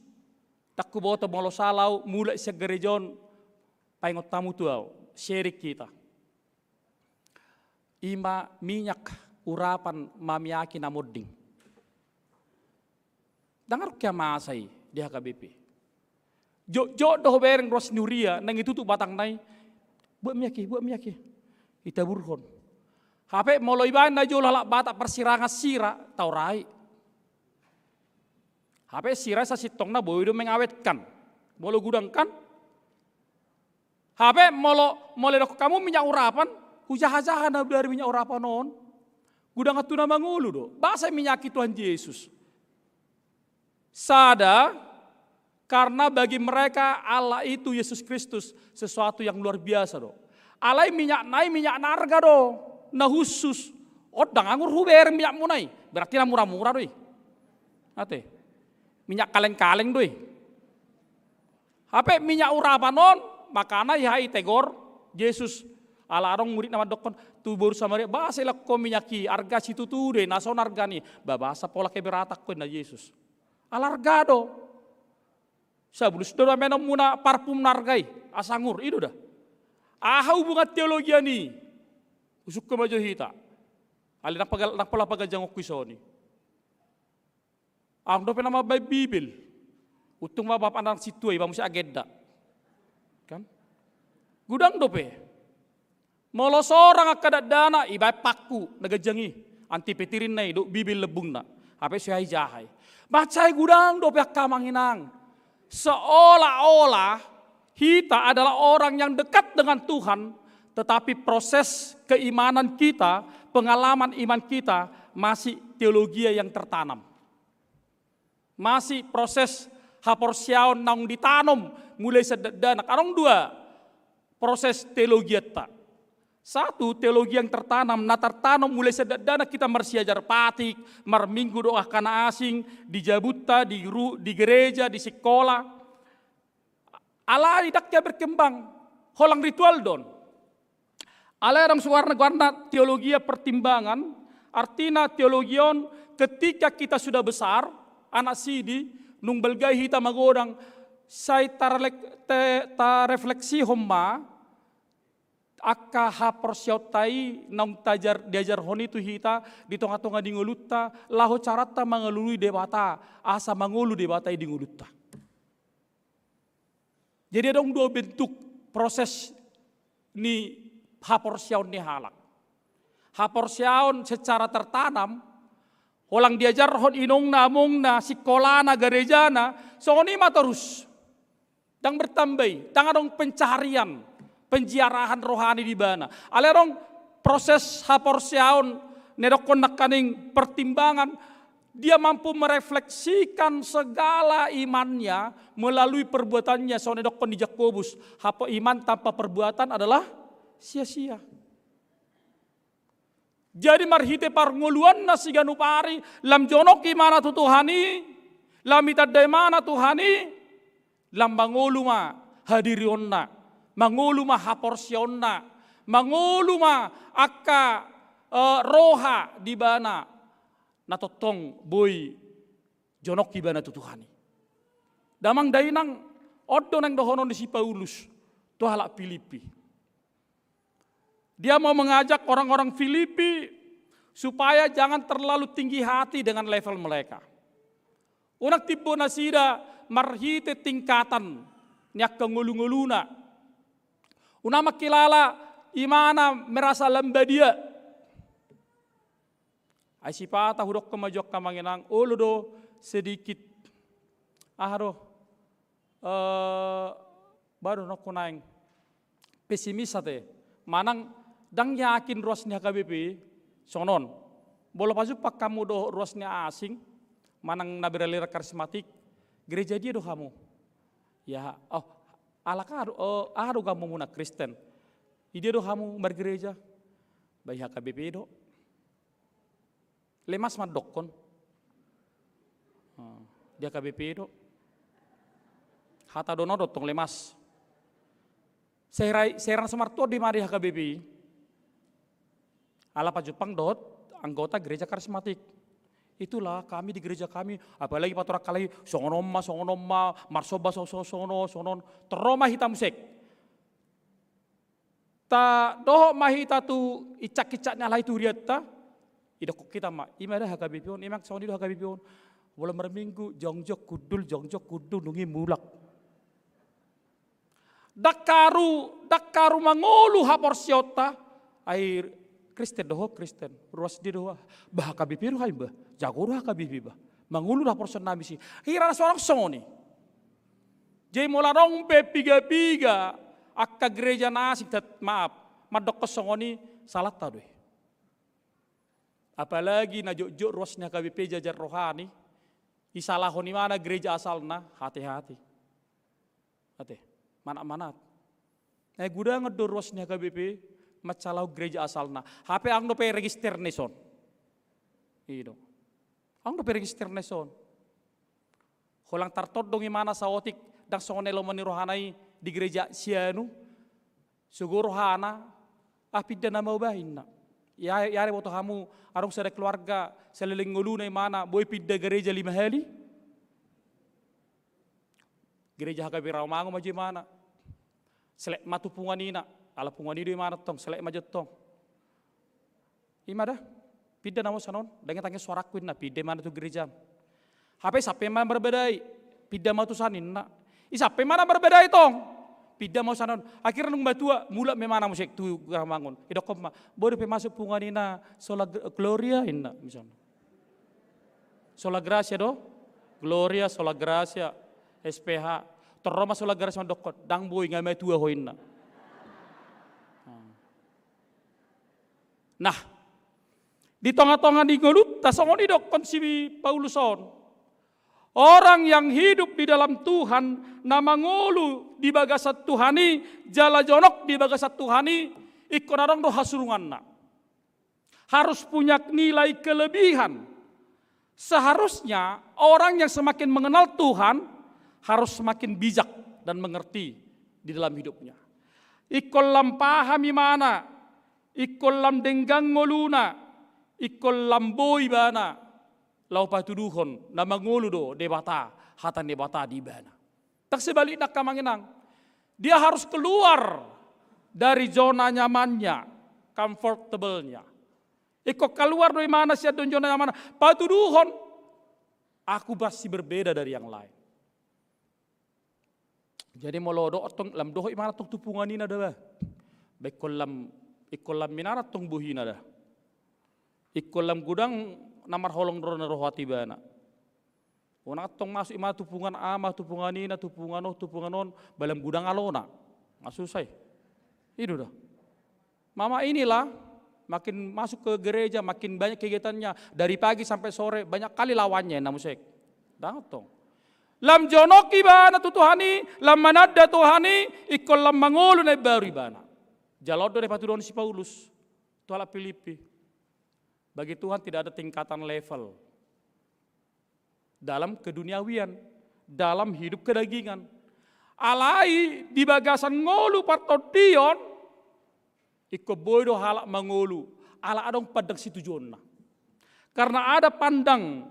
Ndang huboto molo sala ahu, mulak sian gareja on, paingot hamu tu ahu, sharing hita. I ma minyak urapan mamiaki na monding. Ndang adong hea masa i di H K B P. Jotjot do hubereng ruas ni huria, naeng itutup batangna i. Buat minyak i, buat minyak i. Itaburhon. Hape molo ibaen na jolo halak Batak parsirangan sira, tau ra i. Hape sira sasintongna boi do mengawetkan. Molo godang kan, Hape molo, molo didokkon hamu minyak urapan, hujahajaha na dari minyak urapan on. Godang tu na mangolu do. Boasa minyaki Tuhan Yesus? Sada, karena bagi mereka Allah itu, Yesus Kristus, sesuatu yang luar biasa do. Alai minyakna i minyak na arga do, na khusus. On ndang anggur hubereng minyakmuna i. Berarti na mura-mura do i. Ate. Minyak kaleng-kaleng do i. Hape minyak urapan on, makana i hea ditegor Jesus. Ala adong murid na mandokkon, tu boru Samaria, boasa dilehon ho minyak i, arga situtu do i, na son argana i. Ba boasa pola keberatan ho, inna Jesus. Ala arga do. Sabulus do na menomuna parfum na arga i, asa angur, i do da. Aha hubungan teologiana i? Husungkun ma jo hita. Alai ndang pagal-, ndang pola paganjangonku i songon i. Adong dope na mambaen Bibel. Untung ma bapak na sintua i, ba muse agenda. Kan? Godang dope. Molo sorang angka dakdanak, ibaen pangku na ganjang i, anti petir ninna i, dohot bibil lembungna. Hape so hea ijahai. Mansai godang dope angka amang inang. Seolah-olah kita adalah orang yang dekat dengan Tuhan, tetapi proses keimanan kita, pengalaman iman kita masih teologia yang tertanam. Masih proses haporseaon naung ditanom mulai sian dakdanak. Adong dua proses teologianta. Satu, teologi yang tertanam, na tartanom mulai sian dakdanak hita marsiajar patik, marminggu dohot angka na asing, di jabunta, di ru-, di gereja, di sikola. Alai ndang hea berkembang, holan ritual do on. Alai adong suarna goarna teologia pertimbangan, artina teologi on ketika kita sudah besar, anak sidi, nunga balga i hita magodang, sai tarelek-, te-, tarefleksihon ma, angka haporseaonta i naung tajar-, diajarhon i tu hita di tonga-tonga ni ngolunta, laho caranta mangalului Debata, asa mangolu Debata i di ngolunta. Jadi adong dua bentuk proses ni haporseaon ni halak. Haporseaon secara tertanam, holan diajarhon inongna, amongna, sikolana, garejana, songon i ma torus. Ndang bertambah i, ndang adong pencaharian, penziarahan rohani di ibana. Alai adong proses haporseaon, na didokkon nangkaning pertimbangan, dia mampu merefleksikan segala imannya melalui perbuatannya, songon na didokkon ni Jakobus, hapo iman tanpa perbuatan adalah sia-sia. Jadi marhite parngoluanna siganup ari, lam jonok imana tu Tuhan i, lam itanda imana Tuhan i, lam mangolu ma hadirionna, mangolu ma haporseaonna, mangolu ma angka, eh, roha di ibana, na tongtong boi jonok ibana tu Tuhan i. Damang dainang, on do naeng dohonon ni si Paulus tu halak Filipi. Dia mau mengajak orang-orang Filipi supaya jangan terlalu tinggi hati dengan level mereka. Unang timbo nasida marhite tingkatan ni angka ngolu-ngoluna. Unang mangkilala imana merasa lam badia. Ai sipata hudokkon ma jo angka amang inang, olo do sedikit, aha do, eh, baru nokku naeng pesimis ate, manang ndang yakin ruas ni H K B P i, songon on. Molo pajumpang hamu dohot ruas ni asing, manang na beraliran karismatik, gereja dia do hamu? Ya, oh, halak aha do, oh, aha do gammumuna, Kristen? Idia do hamu margereja? Ba i H K B P do. Lemas mandokkon. Hmm, di H K B P do. Hata do na do tong lemas. Sehera-, sehera na so martuat do i ma di H K B P i. Ala pajumpang dohot anggota gereja karismatik. Itulah kami di gereja kami, apalagi patorang halak i, songon on ma, songon on ma, marsomba so-, so-, songon on, songon on. Torro ma hita muse. Ta dohot ma hita tu incak-incak ni halak i tu hurianta, idokkon hita ma, i ma da H K B P on, emang songon i do H K B P on. Molo marminggu, jongjong hundul, jongjong hundul, nunga i mulak. Ndang haru, ndang haru mangolu haporseaonta, ai Kristen do ho, Kristen. Ruas dia do ho, bah H K B P do hami bah, jago do H K B P bah. Mangolu do haporseaonnami disi. Hira na so adong songon i. Jadi molo adong pe piga-piga angka gereja na asing, tet-, maaf, mandokkon songon i, salanta do i. Apalagi na jotjot ruas ni H K B P jajar rohani, isalahon imana gereja asalna, hati-hati. Ate, manat-manat. Na gudangon do ruas ni H K B P mansalahon gereja asalna. Hape adong dope register na dison. I do. Adong dope register na dison. Holan tartondong imana saotik, ndang songon na lomo ni rohana i di gereja sianu. Sogo rohana, ah, pinda nama au bah, inna. Ia, ia re boto hamu, adong sada keluarga, saleleng ngoluna imana, boi pinda gereja lima hali. Gereja H K B Rawamangun ma jo imana. Selek ma tu punguan ina, ala punguan i do imana tong, selek ma jo tong. I ma da, pinda nama au sian on, ndang hea tangiang suarangku, inna, pinda imana tu gereja. Hape sampe imana marbadai, pinda ma au tusan, inna. I sampe imana marbadai tong. Pinda ma usaha on. Akhirna dung matua, mulak ma imana muse tu gamangun. Idokkon ma, boi dope masuk punguan i na sola gr-, Gloria inna misalna. Sola Gracia do? Gloria, Sola Gracia, S P H. Torro ma Sola Gracia mandokkon, ndang boi, nga matua ho inna. Nah, di tonga-tonga ni ngolunta songon i dokkon si Paulus on. Orang yang hidup di dalam Tuhan, na mangolu di bagasan Tuhan i, jala jonok di bagasan Tuhan i, ingkon adong do hasurunganna. Harus punya nilai kelebihan. Seharusnya orang yang semakin mengenal Tuhan harus semakin bijak dan mengerti di dalam hidupnya. Ingkon lam paham imana, ingkon lam denggan ngoluna, ingkon lam boi ibana laho patuduhon na mangolu do Debata, hata ni Debata di ibana. Ndang sebalikna angka amang inang. Dia harus keluar dari zona nyamannya, comfortable-nya. Ingkon kaluar do imana sian zona nyamanna, patuduhon, aku pasti berbeda dari yang lain. Jadi molo dohot tong, lam dohot imana tong tu punguan i na da bah. Ba ingkon lam, ingkon lam minara tong bohina da. Ingkon lam godang na marholong do na roha tu ibana. Unang tong masuk imana tu punguan A, ma tu punguan i na, tu punguan on, tu punguan on, ba lam godang alona. Nga susah i. I do da. Mama inilah makin masuk ke gereja, makin banyak kegiatannya. Dari pagi sampai sore, banyak kali lawannya, na muse. Ndang tong. Lam jonok ibana tu Tuhan i, lam mananda Tuhan i, ingkon lam mangolu na imbaru ibana. Jala on do na dipatuduhon si Paulus tu halak Filipi. Bagi Tuhan tidak ada tingkatan level dalam keduniawian, dalam hidup kedagingan. Alai di bagasan ngolu partondion, ingkon boi do halak mangolu, ala adong pandang situjuonna. Karena ada pandang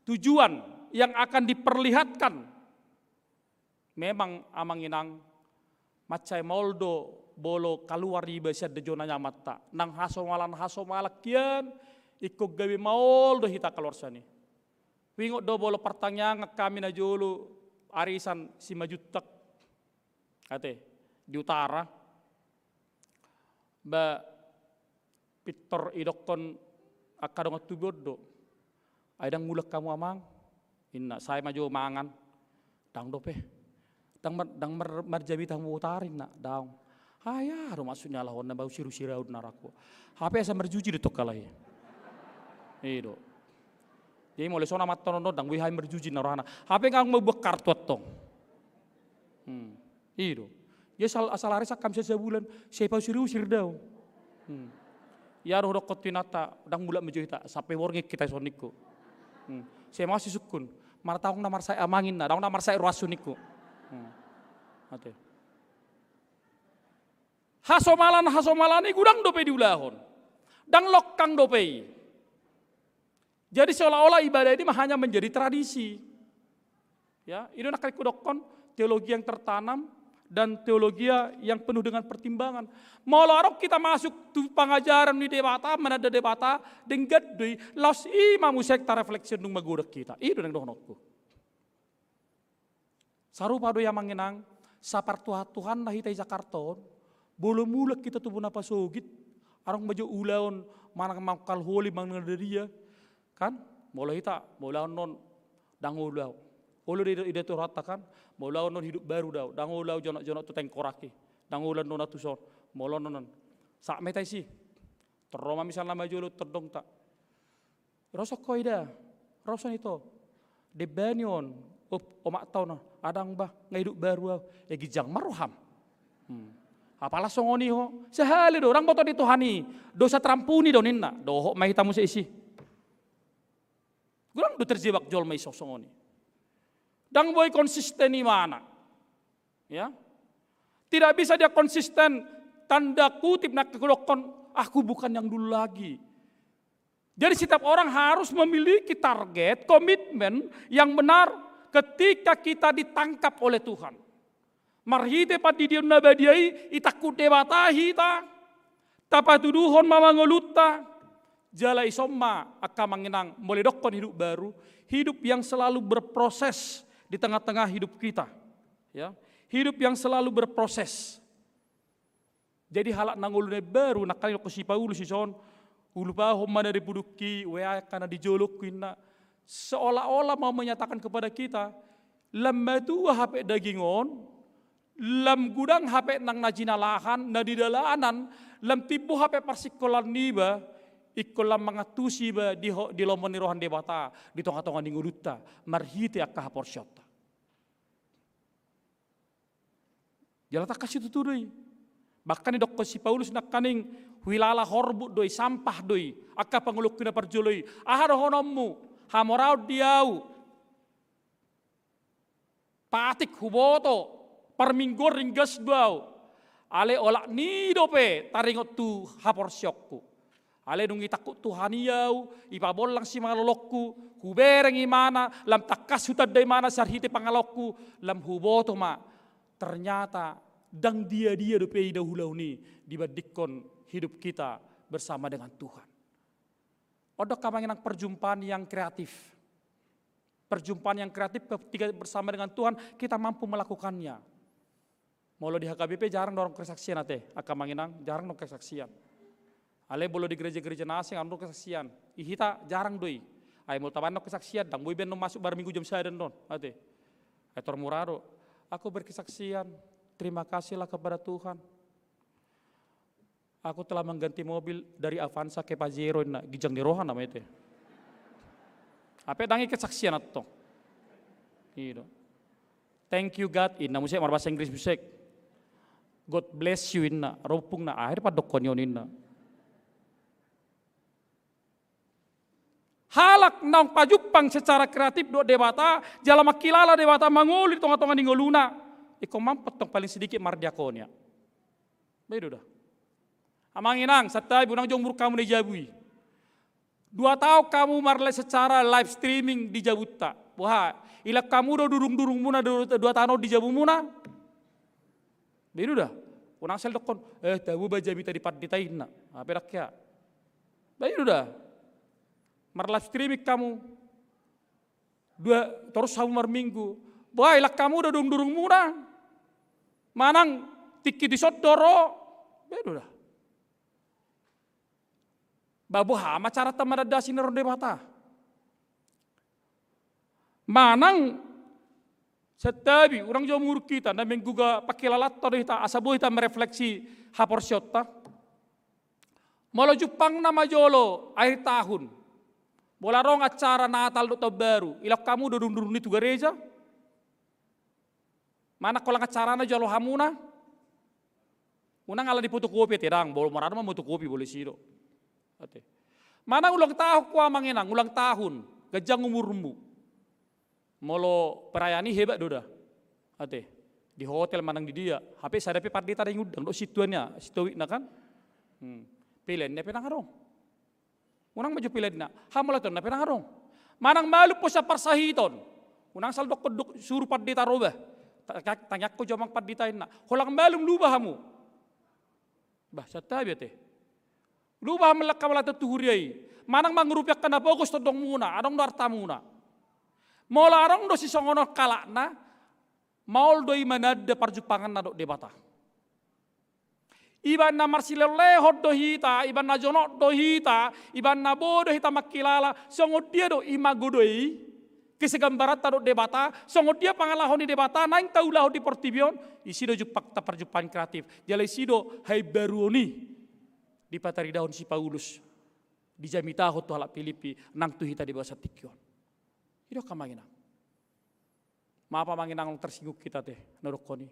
tujuan yang akan diperlihatkan. Memang amang inang, mansai maol do molo kaluar iba sian zona nyamanta, nang hasomalan-hasomalan hian, ingkon gabe maol do hita kaluar sian i. Huingot do molo partangiangan hami na jolo arisan Simanjuntak, ate, di utara. Ba pintor idokkon angka dongan tubu on do. Ai ndang mulak hamu amang? Inna, sai ma jo mangan. Ndang dope. Ndang mar-, ndang mar-, marjamita hamu botari inna, daong. Ai aha do maksudnya laho on na ba usir-usir au na rangku. Hape asa marjuji do tong halak i. I do. Jadi molo songon i ma antong on, ndang boi hami marjuji na rohana. Hape nga mambuat kartu antong. Hmm. I do. Ia sal-, asal ari sangkam sian sabulan, sai pausir-usir do au. Hmm. Ia do hudokkon tu inanta, ndang mulak ma jo hita, sampe borngin hita songon ningku. Hmm. Sai maos sisungkun. Martanggung na marsahit amang inna, ndang na marsahit rohashu ningku. Hmm. Ate. Hasomalan-hasomalan i godang dope diulahon. Ndang longkang dope i. Jadi seolah-olah ibadah ini hanya menjadi tradisi. Ya, i do nangkin hudokkon teologi yang tertanam dan teologi yang penuh dengan pertimbangan. Molo adong hita masuk tu pangajaran ni Debata, mananda Debata, denggan do i, laos i ma muse tarefleksi dung magodang hita. I do naeng dohononku. Sarupa do i amang inang, sapartuhat-tuhatna hita i Jakarta on, molo mulak hita tu bona pasogit, adong ma jo ulaon manang mangkalholi manang na dia, kan? Molo hita, molo ulaon on, ndang olo au. Olo do i da tu rohanta kan, molo ulaon on hidup baru do au, ndang olo au jonok-jonok tu tengkorak i, ndang olo au na tuson, molo on on. Sahat ma hita disi, torro ma misalna ma jolo tondongta. Roson ho i da, roson ito. Debani on, op-, omakta on, ndang bah, nga hidup baru au. E, ginjang ma roham. Hmm. Apala songon i ho, sahali do, ndang boto ni Tuhan i, dosa terampuni do ninna, dohot ma hita muse disi. Godang do terjebak jolma i songon i. Ndang boi konsisten imana. Ya. Tidak bisa dia konsisten, tanda kutip naeng hudokkon, aku bukan yang dulu lagi. Jadi setiap orang harus memiliki target, komitmen yang benar ketika kita ditangkap oleh Tuhan. Marhite pandidion na badia i, itangkup Debata hita, tapatuduhon ma ngolunta, jala ison ma angka amang inang, molo didokkon hidup baru, hidup yang selalu berproses di tengah-tengah hidup kita. Ya. Hidup yang selalu berproses. Jadi halak na ngolu na imbaru, nangkaning didok si Paulus dison, ulupahon ma na di pudungki, uean angka na di jolongku, inna. Seolah-olah mau menyatakan kepada kita, lam matua hape daging on, lam godang hape nang na jinalahan, na di dalanan, lam timbo hape parsingkolaan niba, ingkon lam mangantusi iba di ho-, di lomo ni roha ni Debata, di tonga-tonga ni ngolunta, marhite angka haporseaonta. Jala tangkas situtu do i. Bahkan didokkon si Paulus nangkaning, huilala horbut do i, sampah do i, angka pangoluanku na parjolo i. Aha dohononmu? Hamoraon di ahu. Patik huboto, parmingguon ringgas do ahu. Alai olat ni i dope taringot tu haporseaonku. Alai dung itangkup Tuhan i ahu, ipabollang simalolongku, hubereng imana, lam tangkas hutanda imana sian hite pangalaoku, lam huboto ma, ternyata ndang dia-dia dope i na huulahon i dibandingkon hidup kita bersama dengan Tuhan. On do angka amang inang perjumpaan yang kreatif. Perjumpaan yang kreatif ketika bersama dengan Tuhan, kita mampu melakukannya. Molo di H K B P jarang do adong kesaksian ate, angka amang inang, jarang do kesaksian. Alai molo di gereja-gereja na asing adong do kesaksian. I hita jarang do i. Ai molo tabaen do kesaksian, ndang boi be annon masuk bar Minggu jam sada annon, ate. Ai tor mura do. Aku berkesaksian, terima kasihlah kepada Tuhan. Aku telah mengganti mobil dari Avanza ke Pajero, inna, ginjang ni roha nama ate. Hape ndang i kesaksian antong. I do. Thank you God, inna muse marbahasa Inggris muse. God bless you, inna. Ro ompungna, aha do pandokkon i on, inna. Halak naung pajumpang secara kreatif dohot Debata, jala mangkilala Debata mangolu di tonga-tonga ni ngoluna. Ingkon mampu antong paling sedikit mardiakonia. Ba i do da. Amang inang, santabi, unang jomur hamu na di jabu i. Dua taon hamu marla-, secara live streaming di jabunta. Boha, ilang hamu do durung-durungmuna dua, dua taon on di jabumuna? Ba i do da. Unang sel dokkon, eh, tabo ba jamita di pandita, inna. Hape ndang hea. Ba i do da. Mar-live streaming hamu. Dua, torus hamu marminggu. Boha, ilang hamu do durung-durungmuna? Manang tingki dison do ro? Ba i do da. Ba boha ma caranta mananda asi ni roha ni Debata? Manang santabi, unang jomur hita, na mengguga pangkilalaanta do hita, asa boi hita merefleksi haporseaonta. Molo jumpangna ma jolo akhir tahun, molo adong acara Natal dohot Taon Baru, ilang hamu do durung-durung ni tu gareja? Manang holan acarana jolo hamuna? Unang ala ni fotokopi ate, ndang, molo marada ma fotokopi, molo disi do. Ate. Manang ulang tahun hamu amang inang, ulang tahun, ganjang umurmu. Molo perayaan i hebat do da. Ate. Di hotel manang di dia, hape sada pe pandita ndang iundang, dohot sintua nia, sintua wikna kan. Hmm. Peleanna pe ndang adong. Unang ma jo peleanna, hamauliateonna pe ndang adong. Manang malum pe sian parsahiton. Unang sal dokkon dok-, suru pandita ro bah. Ta-, ta-, tangiangkon jo amang pandita, inna. Holan malum lupa hamu. Bah, santabi ate. Lupa hamu mangkatai tu huria i. Manang mangurupi angka na pogos tondongmuna, adong do artamuna. Molo adong do sisongon on halakna, maol do i mananda parjumpanganna dohot Debata. Ibaen na marsilehonlehon do hita, ibaen na jonok do hita, ibaen na boi do hita mangkilala, songon dia do imago do i, kesegambaranta dohot Debata, songon dia pangalaho ni Debata naeng taulahon di portibi on, disi do jumpangta parjumpang kreatif. Jala disi do haimbaruon i dipataridahon si Paulus, dijamitahon tu halak Pilippi, nang tu hita di bagasan tingki on. I do angka amang inang. Maaf amang inang, tersinggung kita ate, na hudokkon i.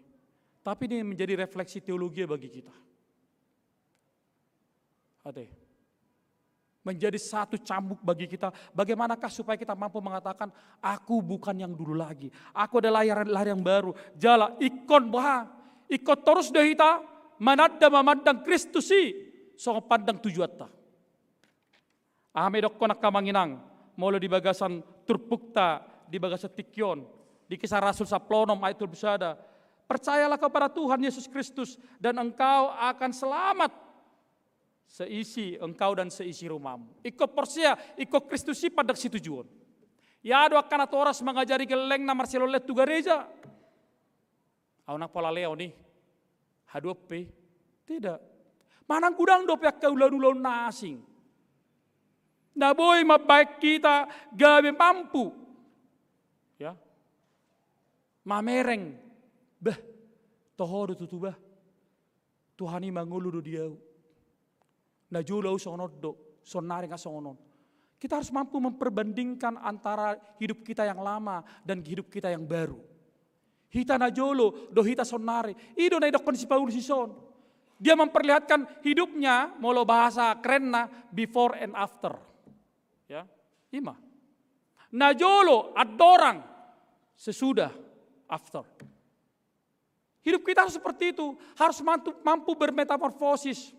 Tapi ini menjadi refleksi teologia bagi kita. Ate. Menjadi satu cambuk bagi kita. Bagaimanakah supaya kita mampu mengatakan, "Aku bukan yang dulu lagi. Aku adalah lahir, lahir yang baru." Jala, ingkon boha? Ingkon torus do hita mananda mamandang Kristus i songon pandang tujuanta. Aha ma didokkon angka amang inang, molo di bagasan turpukta, di bagasan tingki on, di Kisah Rasul sampulu onom ayat dua pulu sada. Percayalah kepada Tuhan Yesus Kristus dan engkau akan selamat seisi engkau dan seisi rumahmu. Ingkon porsea, ingkon Kristus i pandang situjuon. Ia do angka natoras mangajari gellengna marsilehonlehon tu gareja. Au nang pola leon i, haduan pe i. Tidak. Manang godang dope angka ulaon-ulaon na asing na boi mambahen hita gabe mampu, ya, mamereng. Bah, toho do tutu bah. Tuhan i mangolu do di au. Najolo au songon on do, sonari nga songon on. Kita harus mampu memperbandingkan antara hidup kita yang lama dan hidup kita yang baru. Hita najolo dohot hita sonari. I do na idokkon si Paulus i son. Dia memperlihatkan hidupnya, molo bahasa kerenna, before and after. Ya, ima. Najolo, andorang, sesudah, after. Hidup kita harus seperti itu, harus mampu, mampu bermetamorfosis.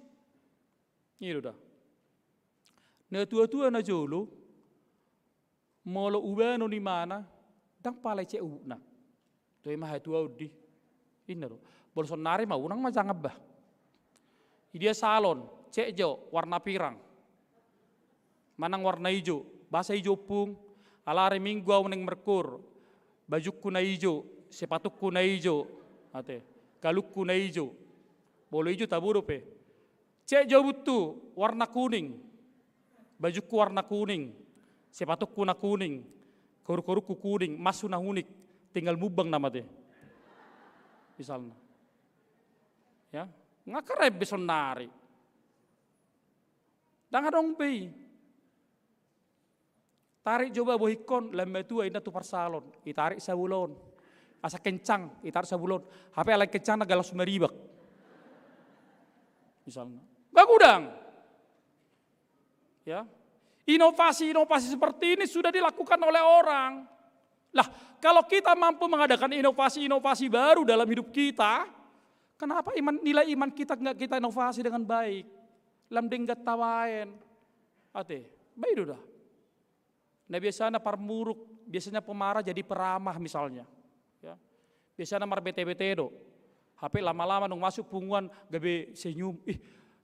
I do da. Natua-tua najolo, molo ubanon imana, ndang pala icek ubukna. Toe ma hatuaon di. Inna do. Molo sonari ma unang ma jangan bah. Idia salon, cek jo warna pirang. Manang warna ijo, boasa ijo ompung, ala ari Minggu au naeng merkur, bajungku na ijo, sepatungku na ijo, ate, kalungku na ijo. Molo ijo tabo dope. Cek jo buttu, warna kuning. Bajungku warna kuning, sepatungku na kuning, koru-korungku kuning, mashu na hunik, tinggal mumbang nama te. Misalna. Ya, nga keren be sonari. Ndang adong be i. Tarik jo bah bohingkon, lam matua inna tu parsalon, itarik sabulon. Asa kencang, itarik sabulon. Hape alai kencang na galos maribak. Misalna. Nga godang. Ya. Inovasi-inovasi seperti ini sudah dilakukan oleh orang. Lah, kalau kita mampu mengadakan inovasi-inovasi baru dalam hidup kita, kenapa iman, nilai iman kita nggak kita inovasi dengan baik? Lam denggan tabaen. Ate, baik do da. Nah, biasanya parmuruk, biasanya pemarah jadi peramah misalnya. Ya. Biasanya marbete-bete do. Hape lama-lama nung masuk punguan gabe senyum. Ih,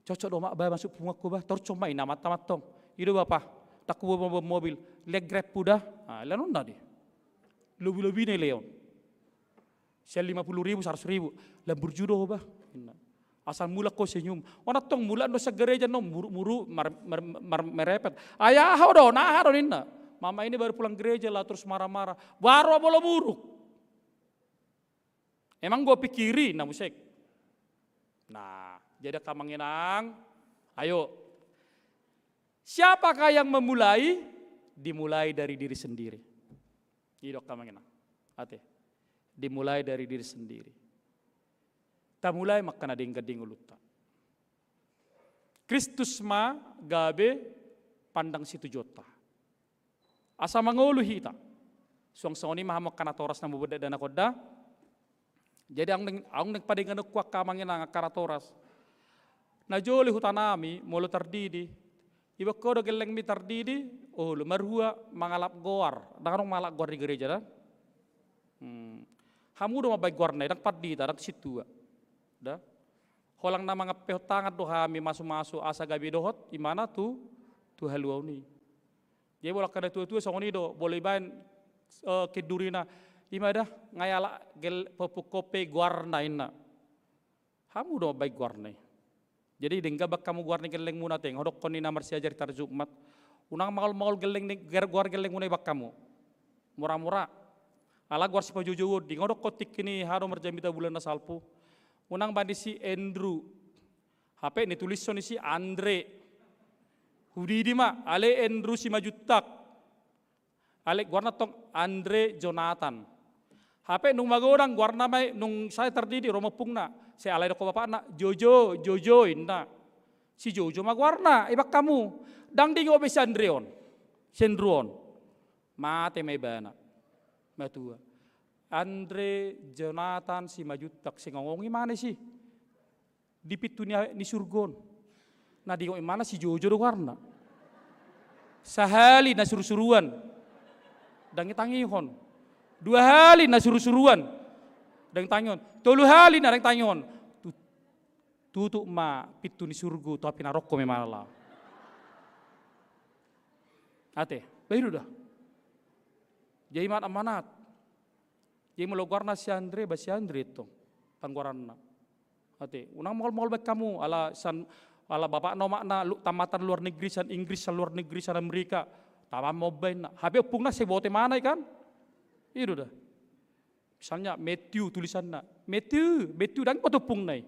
cocok do mak bah masuk punguanku bah. Torus ma inna amanta mantong. I do bapa, ndang huboan mobil. Lean Grab hu da. Nah, lean on na di. Lobi-lobi na i leon. Sian lima puluh ribu, seratus ribu. Lam burju do ho bah. Inna. Asal mulak ho senyum. Unang tong mulak do sian gareja no, muruk-muruk, mar-, mar-, mar-, merepet. Ai aha do, na aha do ninna. Mama ini baru pulang gereja lah terus marah-marah. Baru molo muruk. Emang gua pikiri, na musek. Nah, jadi angka amang inang, ayo. Siapakah yang memulai? Dimulai dari diri sendiri. I do angka amang inang. Ate. Dimulai dari diri sendiri. Tamulai ma angka na denggan di ngolunta. Kristus ma gabe pandang situjuonta. Asa mangolu hita. Suang songon i ma hamu angka natoras na mubodda dana kodda. Jadi aung naeng, aung naeng padengganonku angka amang inang angka natoras. Najolo i hutanami, molo tardidi. Iboan ho do gellengmi tardidi, olo, marhua mangalap goar. Ndang adong mangalap goar di gereja da. Hmm. Hamu do mambaen goarna i, ndang pandita, ndang sintua. Da. Holan na mangampehon tangan do hami masu-masu asa gabe dohot imana tu, tu haluaon i. Jadi molo angka natua-tua songon i do, molo ibaen, eh, kendurina, ima da, nga ialap gel-, pepungkon pe goarna inna. Hamu do mambaen goarna i. Jadi denggan baen hamu goar ni gellengmuna ate, nga hudokkon ni na marsiajar i tarjumat. Unang maol-maol gelleng ni, goar, goar gellengmuna i baen hamu. Mura-mura. Ala goar sipajoujoon di, nga hudokkon tingki ni aha do marjamita bulan na salpu. Unang baen disi Andrew. Hape nitulishon disi Andre. Hudidi ma, alai Andrew Simanjuntak. Alai goarna tong Andre Jonathan. Hape nung magodang goarna ma i, nung sae tardidi ro ma ompungna. Sai alai dok bapakna, Jojo, Jojo inna. Si Jojo ma goarna, ibaen hamu. Ndang diingot be si Andre on. Si Andrew on. Mate ma ibana. Matua. Andre Jonathan Simanjuntak, singongong imana disi. Di pintu ni, ni surgo on. Na diingot imana si Jojo do goarna. Sahali na suru-suruan. Ndang itangihon. Dua hali na suru-suruan. Ndang itangihon. Tolu hali na ndang itangihon. Tu-, tutup ma pintu ni surgo, tapi na ro ho ma imana laho. Ate, baen do da. Jadi amanat, amanat. Jadi molo goarna si Andre, ba si Andre tong. Anggoranna. Ate, unang mangol-mangol baen hamu, ala sian, ala bapakna omakna lu-, tamatan luar negeri, sian Inggris, sian luar negeri, sian Amerika, tama ma umbahen na. Hape ompungna sai boto ibana i kan? I do da. Misalnya Matthew tulisanna. Matthew, Matthew, ndang diboto ompungna i.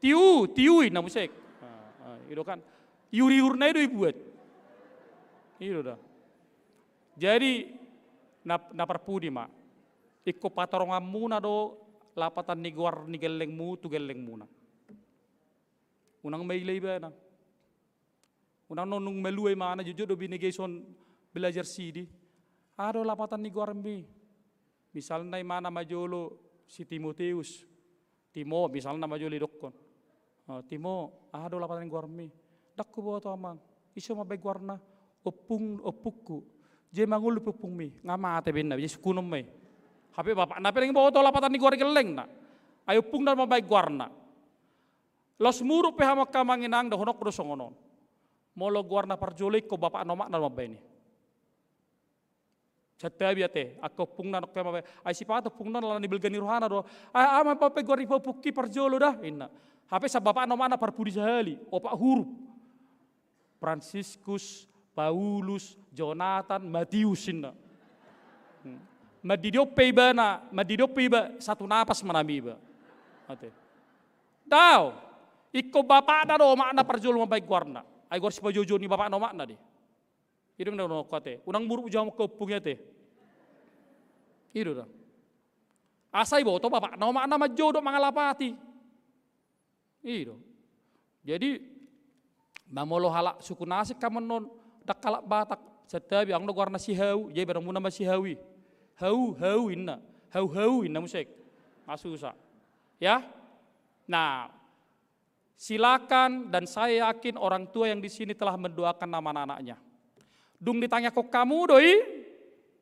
Tiu, tiu inna muse. Ah, ah, i do kan. Iur-iurna i do ibuat. I do da. Jadi, na, na parpudi ma. Ingkon patoronganmuna do lapatan ni goar ni gellengmu tu gellengmuna. Unang maila ibana. Unang nungnung malua ibana, jotjot do binege dison belajar sidi. Aha do lapatan ni goarmi? Misalna ibana ma jolo si Timoteus. Timo, misalna ma jolo didokkon. Oh, Timo, aha do lapatan ni goarmi? Ndang huboto amang. Ise ma umbahen goarna? Ompung, ompungku. Jadi mangolu pe ompungmi. Nga mate baenna, jadi sungkunon ma i. Hape bapakna pe ndang huboto lapatan ni goar gellengna. Ai ompungna ma umbahen goarna. Laos muruk pe hamu angka amang inang, dohononku do songon on. Molo goarna parjolo ingkon bapakna omakna do umbahen i. Santabi ate, angka ompungna nangkin mambahen. Ai sipata ompungna ala ni balga ni rohana do. Ai aha ma pe goar ni ompungki parjolo da, inna. Hape sian bapakna omakna parpudi sahali, opat huruf. Franciscus, Paulus, Jonathan, Matius inna. Hmm. Mandidi on pe ibana, mandidi on pe iba satu napas ma nami iba. Ate. Dao, ingkon bapakna do omakna parjolo mambahen goarna. Ai goar sipajoujouna bapakna omakna do i. I do na dohononku ate. Unang muruk jam ke ompung i ate. I do da. Asa iboto bapakna omakna manjou dohot mangalapati. I do. Jadi, na molo halak suku na asing hamu annon, ndang halak Batak, santabi, adong do goarna si Hau, jadi baenonmuna ma si Hau i. Hau, Hau inna. Hau, Hau inna muse. Nga susah. Ya. Nah, silakan, dan saya yakin orang tua yang di sini telah mendoakan nama anak-anaknya. Dung ditangiangkon hamu do i,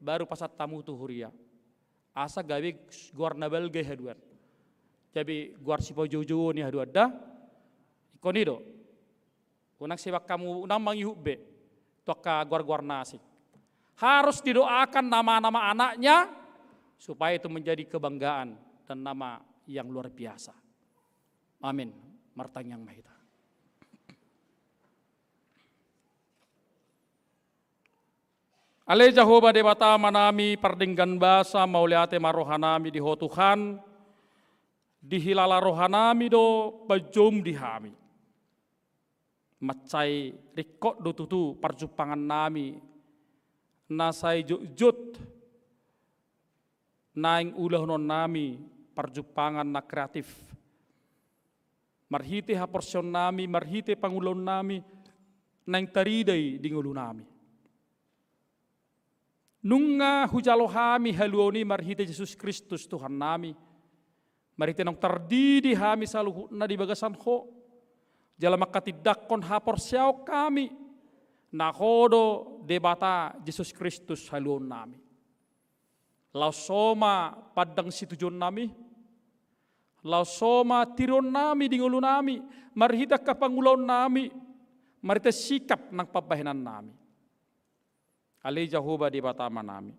baru pasahat hamu tu huria. Asa gabe goar na balga i haduan. Gabe goar sipajoujouna i haduan da. Ingkon i do. Unang sibak hamu, unang mangihut be tu angka goar-goar na asing. Harus didoakan nama-nama anaknya supaya itu menjadi kebanggaan dan nama yang luar biasa. Amin. Martangiang ma hita. Ale Jahowa Debata Amanami, pardenggan basa, mauliate ma rohanami di Ho Tuhan, dihilala rohanami do panjouM di hami. Mansai ringkot do tutu parjumpangannami, na sai jotjot naeng ulahononnami parjumpangan na kreatif. Marhite haporseaonnami, marhite pangulaonnami, naeng tarida i di ngolunami. Nunga hujalo hami haluaon i marhite Jesus Kristus Tuhannami, marhite naung tardidi hami saluhutna di bagasan Ho, jala manghatindanghon haporseaon hami, na Ho do Debata Jesus Kristus haluaonnami. Laos Ho ma pandang situjuonnami, laos Ho ma tirionnami di ngolunami, marhite angka pangulaonnami, marhite sikap nang pambahenannami. Ale Jahowa Debata Amanami.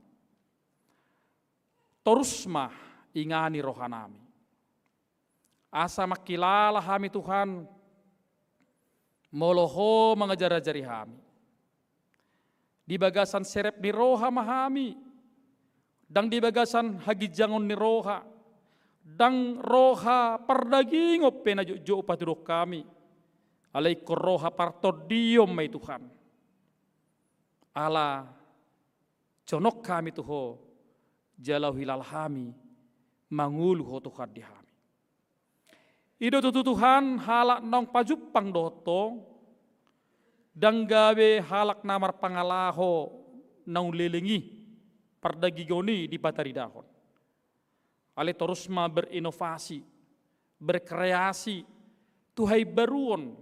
Torus ma ingani rohanami. Asa mangkilala hami Tuhan, molo Ho mangajarajari hami. Di bagasan serep ni roha ma hami, ndang di bagasan haginjangon ni roha, ndang roha pardagingon pe na jotjot patudok hami, alai ingkon roha partondion ma i Tuhan. Ala jonok hami tu Ho, jala huhilala hami, mangolu Ho Tuhan di hami. I do tutu Tuhan, halak naung pajumpang dohot Ho, ndang gabe halak na marpangalaho naung leleng i, pardagingon i dipataridahon. Alai torus ma berinovasi, berkreasi, tu haimbaruon.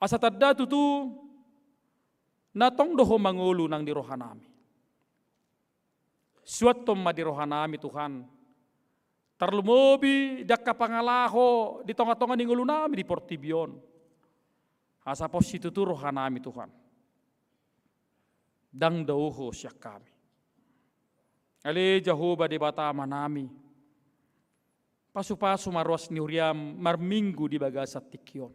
Asa tanda tutu, na tong do Ho mangolu nang di rohanami. Suanhon ma di rohanami Tuhan. Tarlumobi di angka pangalaho di tongatonga ni ngolunami di portibi on. Asa pos situtu rohanami Tuhan. Ndang dao Ho sian hami. Ale Jahowa Debata Amanami. Pasupasu ma ruas ni huriaM marminggu di bagasan tingki on.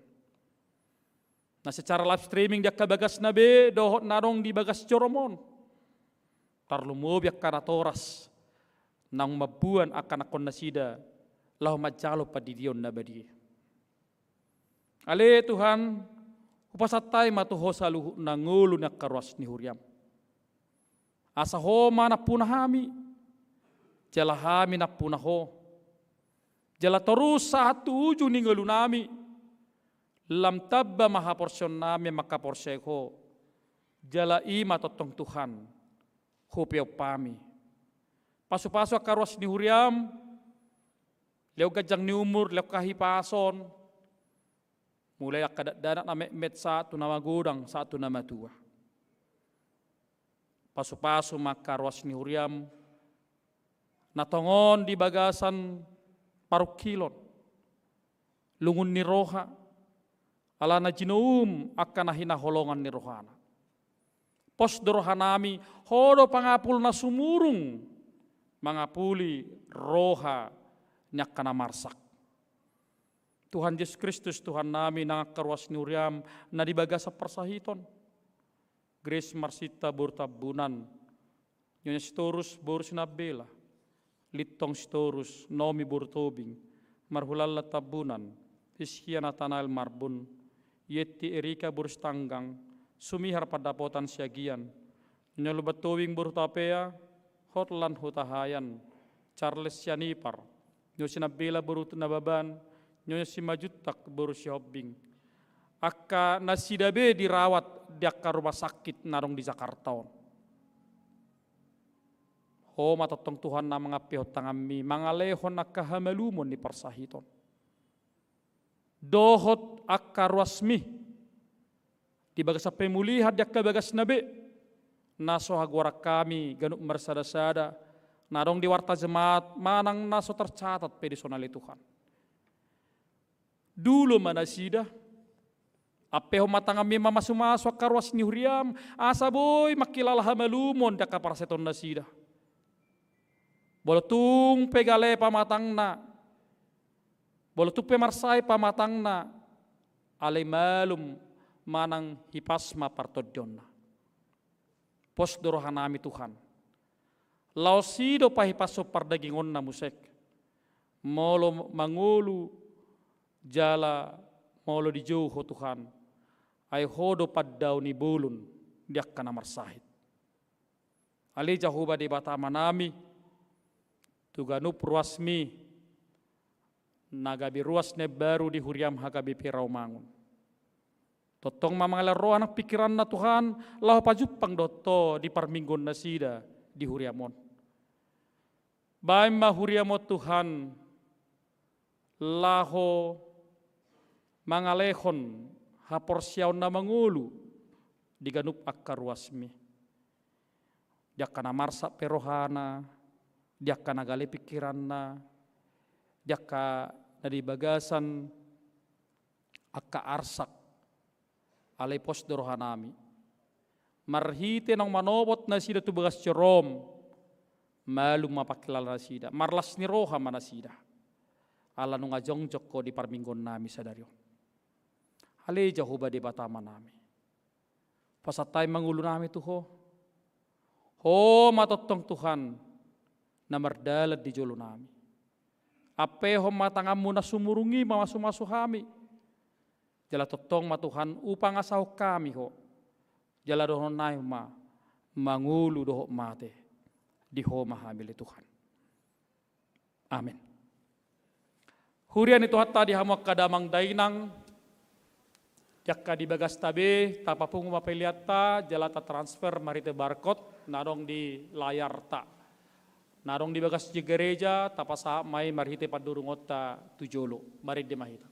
Na secara live streaming di angka bagasna be dohot na adong di bagas joro on. Tarlumobi angka natoras naung mamboan angka anakkon nasida laho manjalo pandidion na badia. Ale Tuhan, hupasahat hami ma tu Ho saluhutna ngolu ni angka ruas ni huriaM. Asa Ho ma nampuna hami, jala hami nampuna Ho. Jala torus sahat tu ujung ni ngolunami, lam tamba ma haporseaonnami mangkaporseai Ho. Jala i ma tongtong Tuhan, hupeop hami. Pasupasu angka ruas ni huriaM, lehon ganjang ni umur, lehon hahipason, mulai angka dakdanak na metmet sahat tu na magodang, sahat tu na matua. Pasupasu ma angka ruas ni huriaM, na tongon di bagasan parungkilon, lungun ni roha, ala na jinoum angka na hinaholongan ni rohana. Pos do rohanami, Ho do pangapul na sumurung, mangapuli roha ni angka na marsak. Tuhan Jesus Kristus, Tuhannami, nang angka ruas ni huriaM na di bagasan parsahiton. Grace Marsinta boru Tambunan, Nyonya Sitorus boru Sinambela, Lintong Sitorus, Nomi boru Tobing, Marhulalla Tambunan, Hizkia Natanael Marbun, Yetti Erika boru Sitanggang, Sumihar Pandapotan Siagian, Nyonya Lumban Tobing boru Hutapea, Hotlan Hutahaean, Charles Sianipar, Nyonya Sinambela boru Nababan, Nyonya Simanjuntak boru Sihombing. Angka nasida be dirawat di angka rumah sakit na adong di Jakarta on. Ho ma tongtong Tuhan na mangampuhon tanganmi, mangalehon angka hamalumon ni parsahiton. Dohot angka ruasmi, di bagasan pemulihan di angka bagasna be, na so hagoaran hami ganup marsadasada, na adong di warta jemaat, manang na so tercatat pe dison ale Tuhan. Dulo ma nasida, ampehon ma tanganmi mamasumasu angka ruas ni huriaM, asa boi mangkilala hamalumon di angka parsahiton nasida. Molo tung pe gale pamatangna, molo tung pe marsahit pamatangna, alai malum manang hipas ma partondionna. Pos do rohanami Tuhan. Laos i do pahipashon pardagingonna muse. Molo mangolu jala molo dijou Ho Tuhan, ai Ho do pandao ni bolon di angka na marsahit. Ale Jahowa Debata Amanami, tu ganup ruasmi, na gabe ruas na imbaru di huriaM H K B P Rawamangun. Tongtong ma mangalehon roha nang pingkiranna Tuhan, laho pajumpang dohot Ho di parmingguon nasida di huriaM on. Baen ma huriaM on Tuhan, laho mangalehon haporseaon na mangolu di ganup angka ruasmi. Di angka na marsak pe rohana, di angka na gale pingkiranna, di angka na di bagasan angka arsak, alai pos do rohanami. Marhite naung manopot nasida tu bagas joroM, malum ma pangkilala nasida, marlas ni roha ma nasida. Ala nunga jongjong Ho di parmingguonnami sadari on. Ale Jahowa Debata Amanami. Pasahat hami ma ngolunami tu Ho. Ho ma tongtong Tuhan, na mardalan di jolonami. Ampehon ma tanganMu na sumurung i mamasumasu hami. Jala tongtong ma Tuhan, hupangasahon hami Ho. Jala dohononnami ma, mangolu dohot mate. Di Ho ma hami ale Tuhan. Amen. Huria ni Tuhanta di hamu angka damang dainang, di angka di bagasta be, tapapungu ma peleanta, jala tatransfer marhite barcode, na adong di layarta. Na adong di bagas ni gereja, tapasahat ma i marhite pandurungonta tu jolo. Marende ma hita.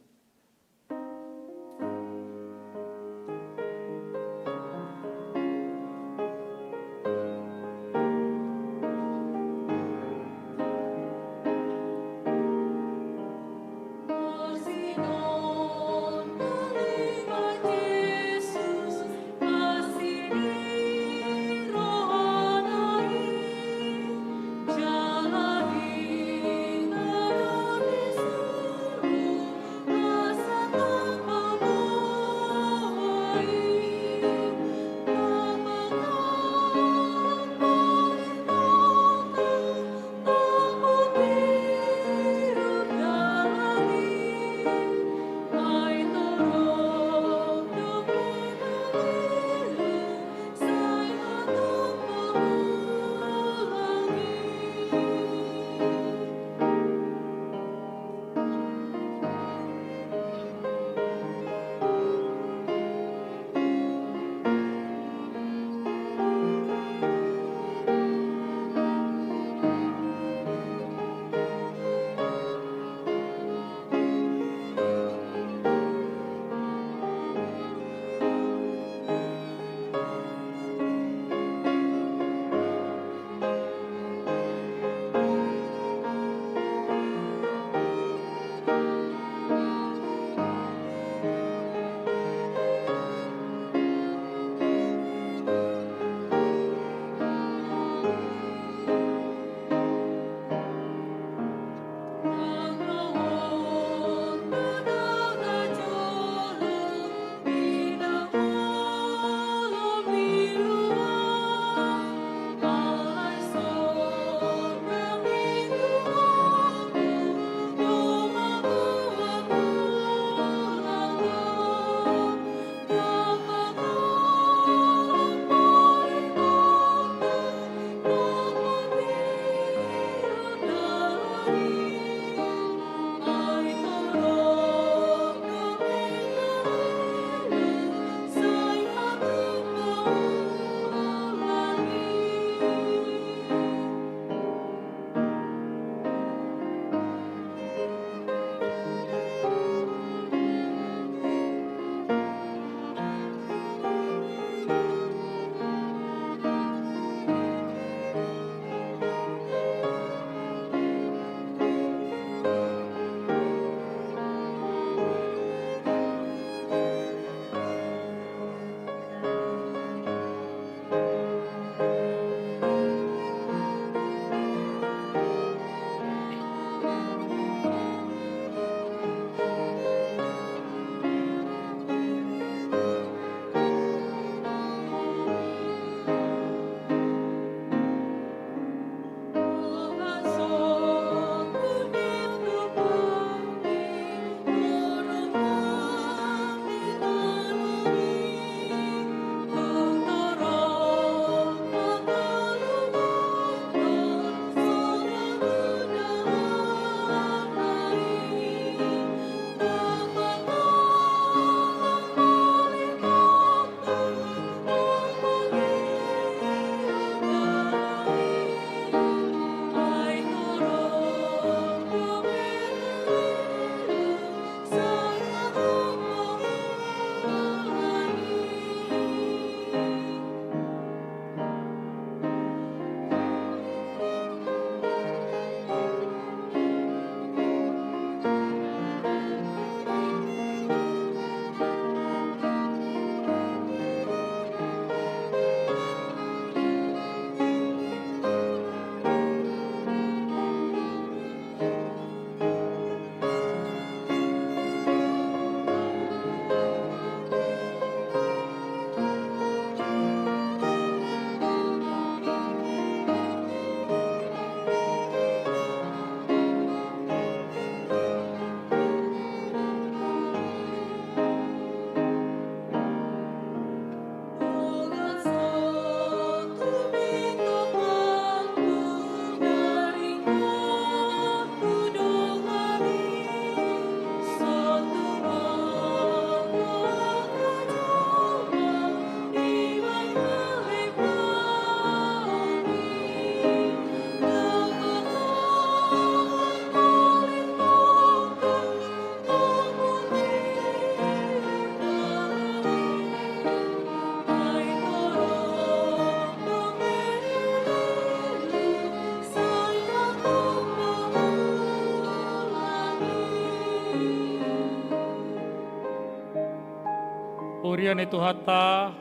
Ia ni Tuhanta,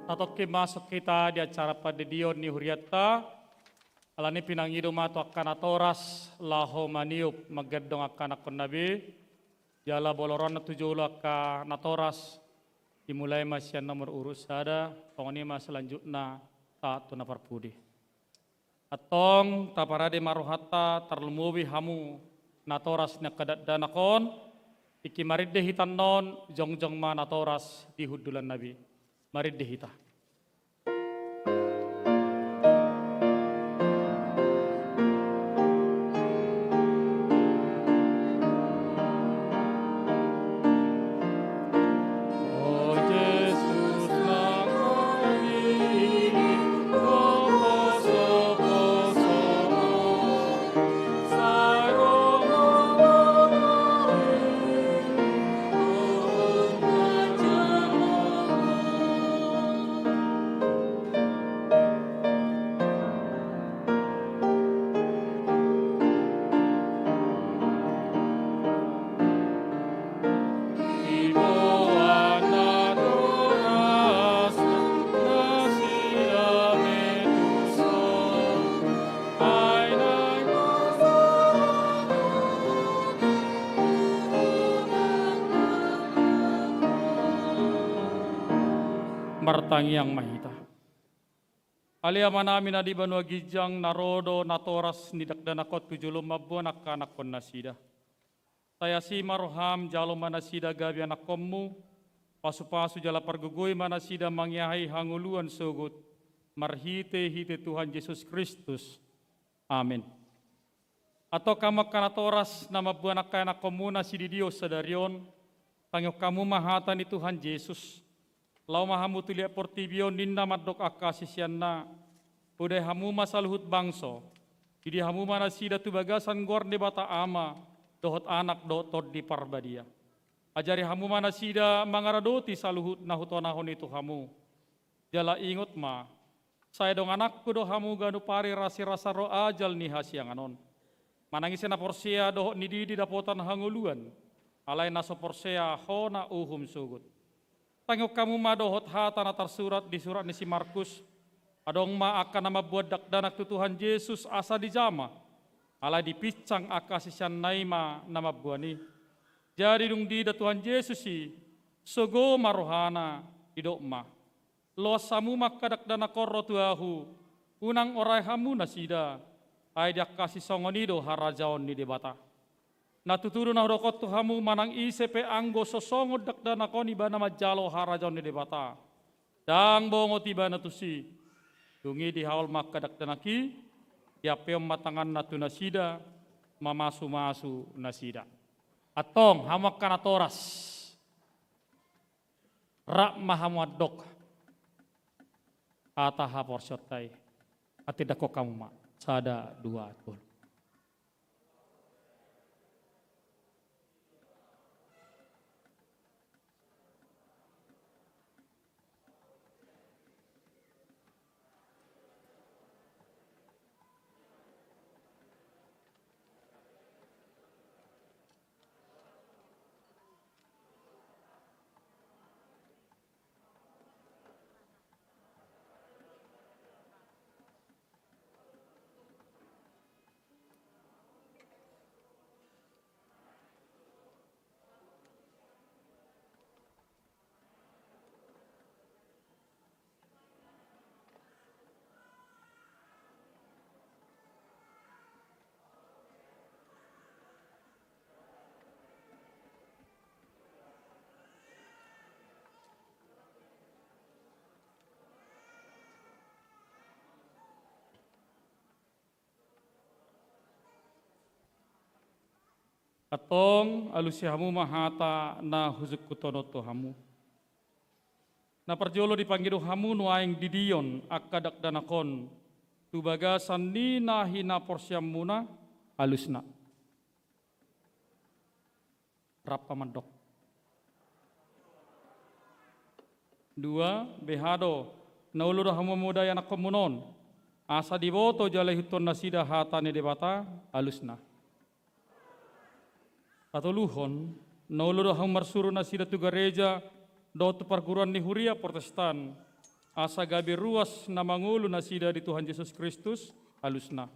tatongkin masuk hita di acara pandidion ni hurianta. Alani pinangido ma tu angka natoras laho maniop manggendong angka anakkonna be. Jala molo ro annon tu jolo angka natoras, dimulai ma sian nomor urut sada, songon i ma selanjutna, sahat tu na parpudi. Antong taparade ma rohanta, tarlumobi hamu natoras ni angka dakdanak on. Tingki marende hita annon, jongjong ma natoras di hundulanna be. Marende hita. Martangiang ma hita. Ale Amanami na di banua ginjang, na ro do natoras ni dakdanak on tu jolom mamboan angka anakkon nasida. Sai asi ma roham, jalo ma nasida gabe anakkonmu, pasupasu jala pargogoi ma nasida mangiahi hangoluan sogot, marhitehite Tuhan Jesus Kristus. Amen. Antong hamu angka natoras na mamboan angka ianakkonmuna sididion sadari on, tangihon hamu ma hata ni Tuhan Jesus. Laho ma hamu tu liat portibi on, ninna mandok angka siseanna: Hudahi hamu ma saluhut bangso, didi hamu ma nasida tu bagasan goar ni Debata Ama, dohot Anak, dohot Tondi Parbadia. Ajari hamu ma nasida mangaradoti saluhut na hutonahon i tu hamu. Jala ingot ma, sai dongananku do hamu ganup ari rasirasa ro ajal ni hasiangan on. Manang ise na porsea dohot nididi dapotan hangoluan, alai na so porsea hona uhum sogot. Tangihon hamu ma dohot hata na tarsurat di surat ni si Markus: Adong ma angka na mamboan dakdanak tu Tuhan Jesus asa dijama, alai dipinsang angka siseanna i ma na mamboan i. Jadi dung diida Tuhan Jesus i, sogo ma rohana, didok ma: Loas hamu ma angka dakdanak on ro tu Ahu, unang orai hamu nasida, ai di angka sisongon i do harajaon ni Debata. Na tutu do na hudok on tu hamu, manang ise pe anggo so songon dakdanak on ibana manjalo harajaon ni Debata, ndang bongot ibana tusi. Dung i dihaol ma angka dakdanak i, diampehon ma tanganna tu nasida, mamasumasu nasida. Antong hamu angka natoras, rap ma hamu mandok hata haporseaonta i. Antong didok hamu ma. Sada, dua, tolu. Antong alusi hamu ma hata na husungkun on tu hamu. Na parjolo, dipangido hamu nuaeng didion angka dakdanak on tu bagasan ni na hinaporseaonmuna, alusna. Rap ma mandok. Dua, beha do, na olo do hamu mamodai anakkonmuna on, asa diboto jala ihuthon nasida hata ni Debata, alusna. Patoluhon, na olo do hamu marsuru nasida tu gareja, dohot tu parguruan ni huria Protestan, asa gabe ruas na mangolu nasida di Tuhan Jesus Kristus, alusna.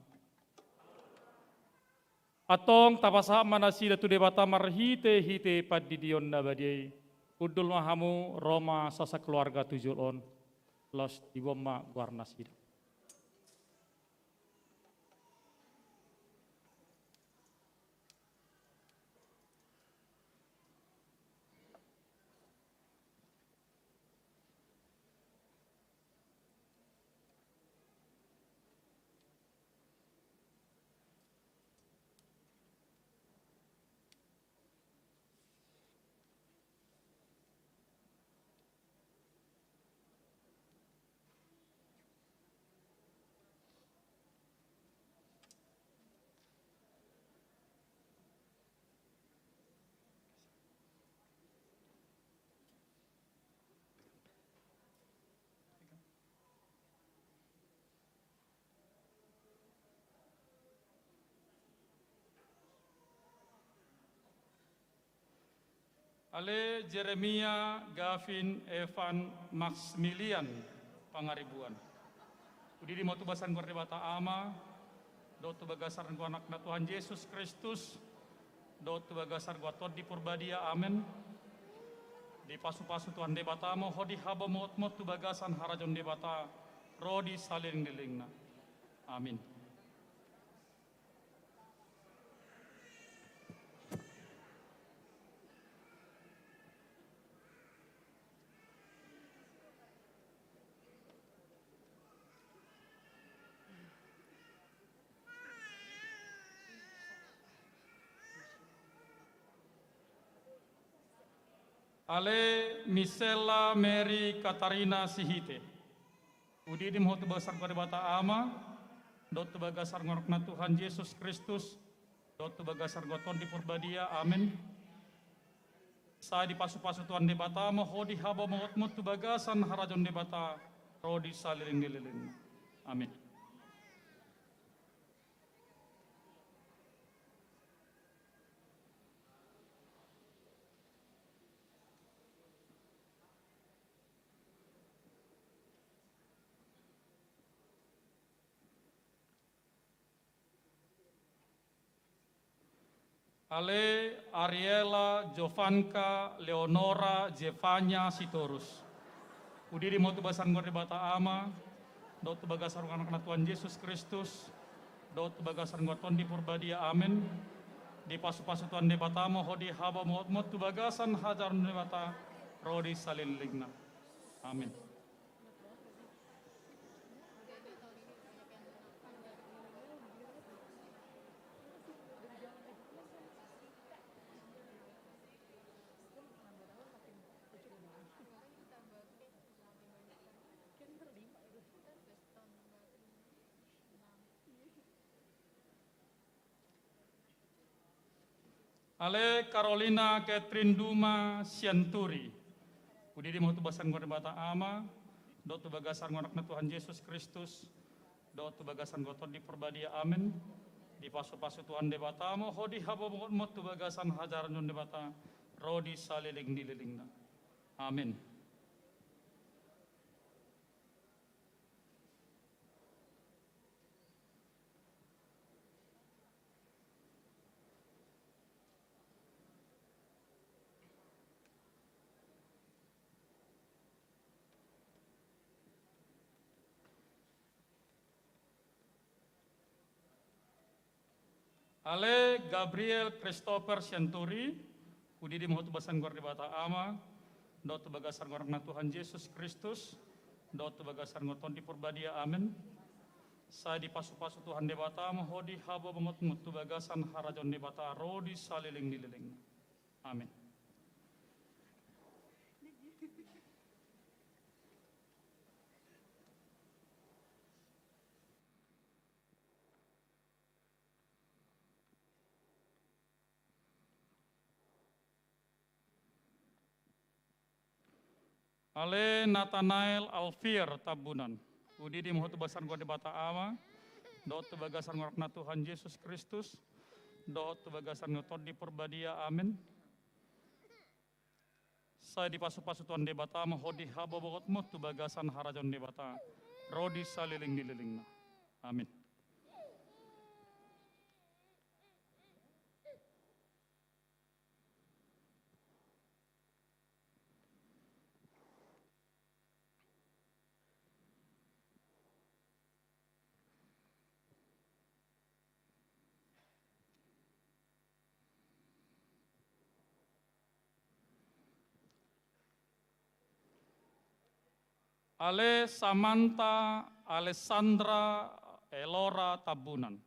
Antong tapasahat ma nasida tu Debata marhitehite pandidion na badia i. Hundul ma hamu ro ma sasakeluarga tu jolo on. Laos diboan ma goarnasida. Ale Jeremia Gavin Evan Maximilian Pangaribuan. Hudidi ma ho tu bagasan goar ni Debata Ama, dohot tu bagasan goar ni Anakna Tuhan Jesus Kristus, dohot tu bagasan goar ni Tondi Porbadia. Amen. Dipasupasu Tuhan Debata ma ho di habamoatmon tu bagasan harajaon Debata, ro di saleleng ni lelengna. Amin. Ale Misela Mary Katarina Sihite. Hudidi ma ho tu bagasan goar ni Debata Ama, dohot tu bagasan goar ni Anakna Tuhan Jesus Kristus, dohot tu bagasan goar ni Tondi Porbadia. Amen. Sai dipasupasu Tuhan Debata ma ho di habamoatmon tu bagasan harajaon Debata, ro di saleleng ni lelengna. Amin. Ale Ariela Jovanka Leonora Jevanya Sitorus. Hudidi ma ho tu bagasan goar ni Debata Ama, dohot tu bagasan goar ni Anakna Tuhan Jesus Kristus, dohot tu bagasan goar ni Tondi Porbadia. Amen. Dipasupasu Tuhan Debata ma ho di habamoatmon tu bagasan harajaon Debata, ro di saleleng ni lelengna. Amin. Ale Carolina Catherine Duma Sianturi. Hudidi ma ho tu bagasan goar ni Debata Ama, dohot tu bagasan goar ni Anakna Tuhan Jesus Kristus, dohot tu bagasan goar ni Tondi Porbadia. Amen. Dipasupasu Tuhan Debata ma ho di habamoatmon tu bagasan harajaon Debata, ro di saleleng ni lelengna. Amin. Ale Gabriel Christopher Sianturi, hudidi ma ho tu bagasan goar ni Debata Ama, dohot tu bagasan goar ni Anakna Tuhan Jesus Kristus, dohot tu bagasan goar ni Tondi Porbadia. Amen. Sai dipasupasu Tuhan Debata ma ho di habamoatmon tu bagasan harajaon Debata, ro di saleleng ni lelengna. Amin. Ale Nathanael Alfier Tambunan. Hudidi ma ho tu bagasan goar ni Debata Ama, dohot tu bagasan goar ni Anakna Tuhan Jesus Kristus, dohot tu bagasan goar ni Tondi Porbadia. Amen. Sai dipasupasu Tuhan Debata ma ho di habobotmon tu bagasan harajaon Debata, ro di saleleng ni lelengna. Amin. Ale Samantha Alessandra Elora Tambunan.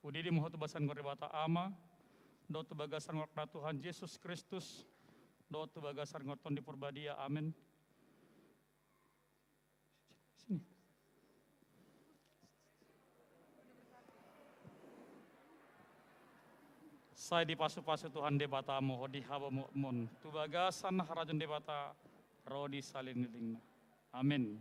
Hudidi ma ho tu bagasan goar ni Debata Ama, dohot tu bagasan goar ni Tuhan Jesus Kristus, dohot tu bagasan goar ni Tondi Porbadia. Amin. Sini. Sai dipasupasu Tuhan Debata ma ho di habobotmon tu bagasan harajaon Debata, ro di saleleng ni lelengna. Amin.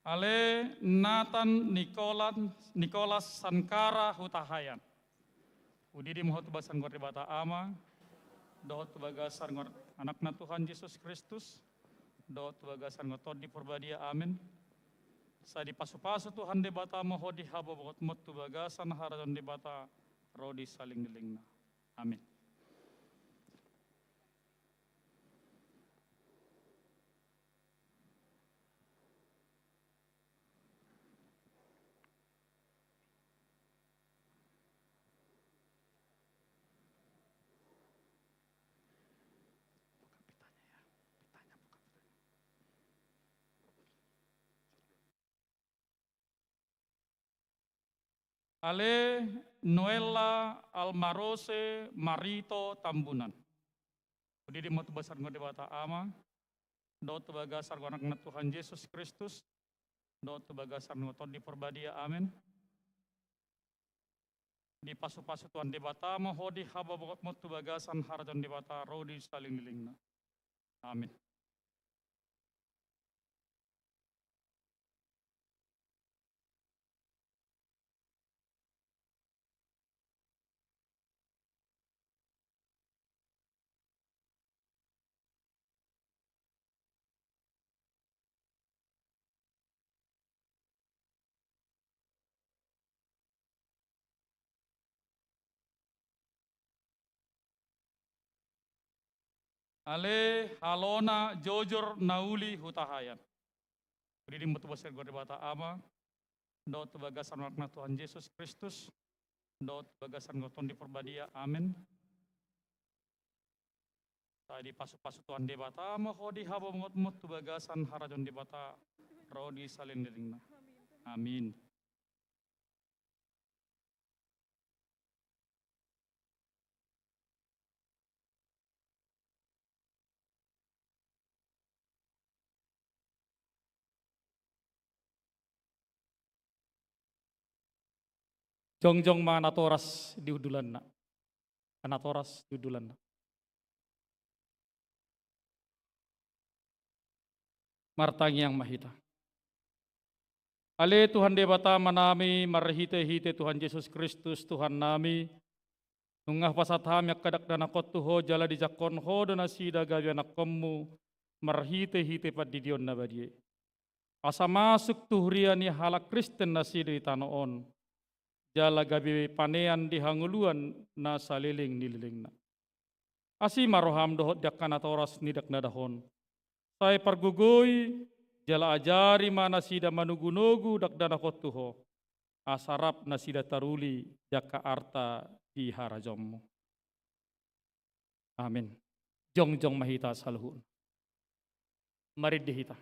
Ale Nathan Nikolan, Nikolas Sankara Hutahaean. Hudidi ma ho tu bagasan goar ni Debata Ama, dohot tu bagasan goar ni Anakna Tuhan Jesus Kristus, dohot tu bagasan goar ni Tondi Porbadia. Amin. Sai dipasupasu Tuhan Debata ma ho di habobotmon tu bagasan harajaon Debata, ro di saleleng ni lelengna. Amin. Ale Noella Almarose Marito Tambunan. Hudidi ma ho tu bagasan goar ni Debata Ama, dohot tu bagasan goar ni Anakna Tuhan Jesus Kristus, dohot tu bagasan goar ni Tondi Porbadia. Amin. Dipasupasu Tuhan Debata ma ho di habobotmon tu bagasan harajaon Debata, ro di saleleng ni lelengna. Amin. Ale Halona Jojor Nauli Hutahaean. Hudidi ma ho tu bagasan goar ni Debata Ama, dohot tu bagasan Anakna Tuhan Jesus Kristus, dohot tu bagasan goar ni Tondi Porbadia. Amin. Sai dipasupasu Tuhan Debata ma ho di habobotmon tu bagasan harajaon Debata, ro di saleleng ni lelengna. Amin. Jongjong ma natoras di hundulanna. Natoras di hundulanna. Martangiang ma hita. Ale Tuhan Debata Amanami, marhitehite Tuhan Jesus Kristus Tuhannami, nunga hupasahat hami angka dakdanakhon tu Ho jala dijangkon Ho do nasida gabe anakkonMu, marhitehite pandidion na badia i. Asa masuk tu huria ni halak Kristen nasida di tano on, jala gabe panean di hangoluan na saleleng ni lelengna. Asi ma rohaM dohot di angka natoras ni dakdanak on. Sai pargogoi, jala ajari ma nasida manogunogu dakdanak on tu Ho. Asa rap nasida taruli di angka arta di harajaonMu. Amin. Jongjong ma hita saluhutna. Marende hita.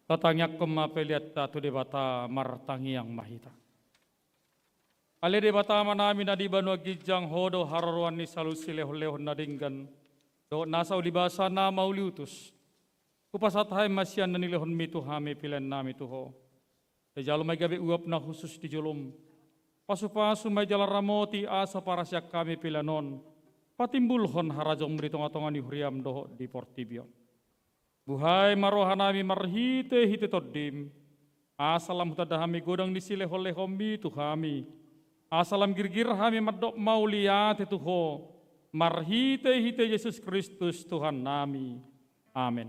Tatangiangkon ma peleanta tu Debata, martangiang ma hita. Ale Debata Amanami na di banua ginjang, Ho do haroroan ni saluhut silehonlehon na denggan dohot nasa ulibasa na mauliutus. Hupasahat hami ma sian na nilehonMi tu hami peleannami tu Ho. Sai jalo ma i gabe uap na hushus di jolom. Pasupasu ma i jala ramoti asa parasian hami pelean on patimbulhon harajaonMu di tongatonga ni huriaM dohot di portibi on. Buhai ma rohanami marhitehite TondiM, asa lam hutanda hami godang ni silehonlehonMi tu hami, asa lam girgir hami mandok mauliate tu Ho, marhitehite Jesus Kristus Tuhannami. Amen.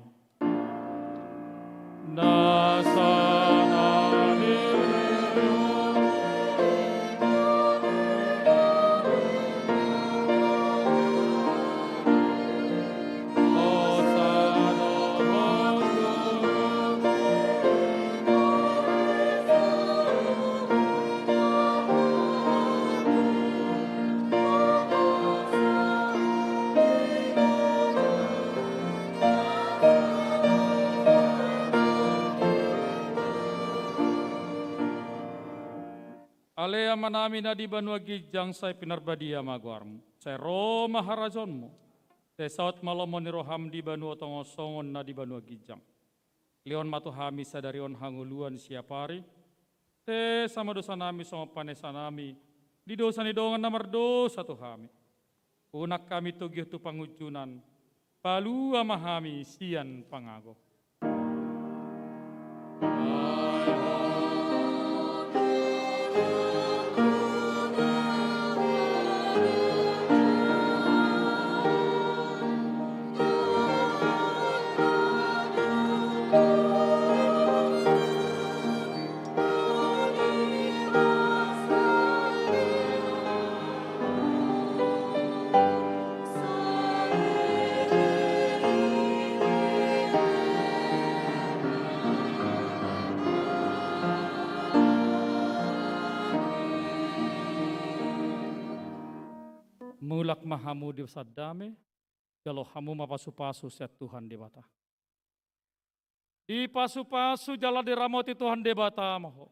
Ale Amanami na di banua ginjang, sai pinarbadia ma goarMu, sai ro ma harajaonMu, sai saut ma lomo ni rohaM di banua tonga on songon na di banua ginjang. Lehon ma tu hami sadari on hangoluan siapari. Sesa ma dosanami songon panesanami di dosa ni dongan na mardosa tu hami. Unang hami togihon tu pangunjunan, palua ma hami sian pangago. Mulak ma hamu di bagasan dame, jalo hamu ma pasupasu sian Tuhan Debata. Dipasupasu jala diramoti Tuhan Debata ma ho.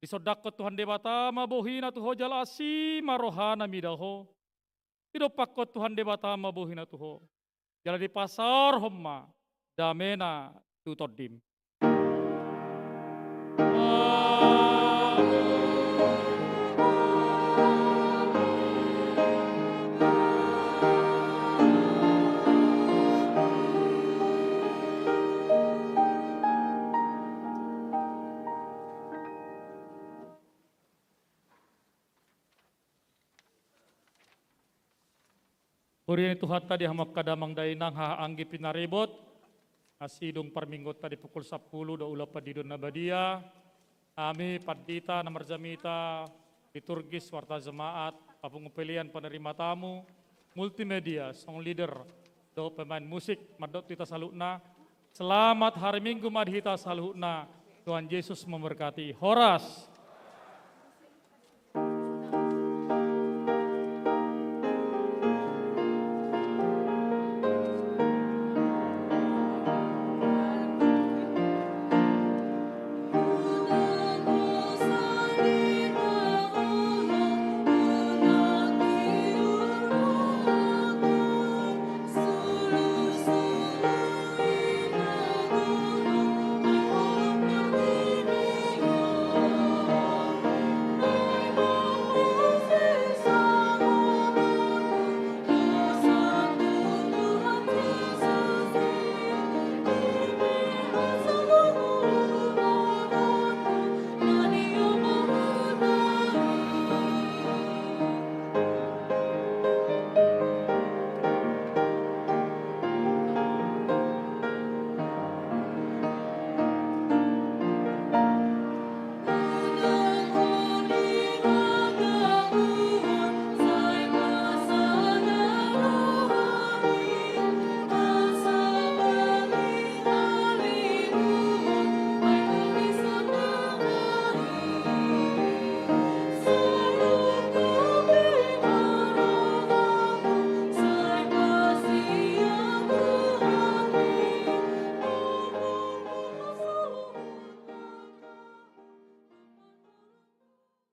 Disondangkon Tuhan Debata ma bohiNa tu ho jala asi ma rohaNa mida ho. Didompakkon Tuhan Debata ma bohiNa tu ho. Jala dipasaorhon ma dameNa tu tondim. Huria ni Tuhanta di hamu angka damang dainang, haha anggi pinaribot, na sidung parmingguonta di pukul sampulu do ulaon pandidion na badia. Hami pandita na marjamita liturgis, warta jemaat, papungu pelean, penerima tamu, multimedia, song leader, dohot pemain musik, mandok tu hita saluhutna, selamat hari Minggu ma di hita saluhutna. Tuhan Yesus memberkati. Horas.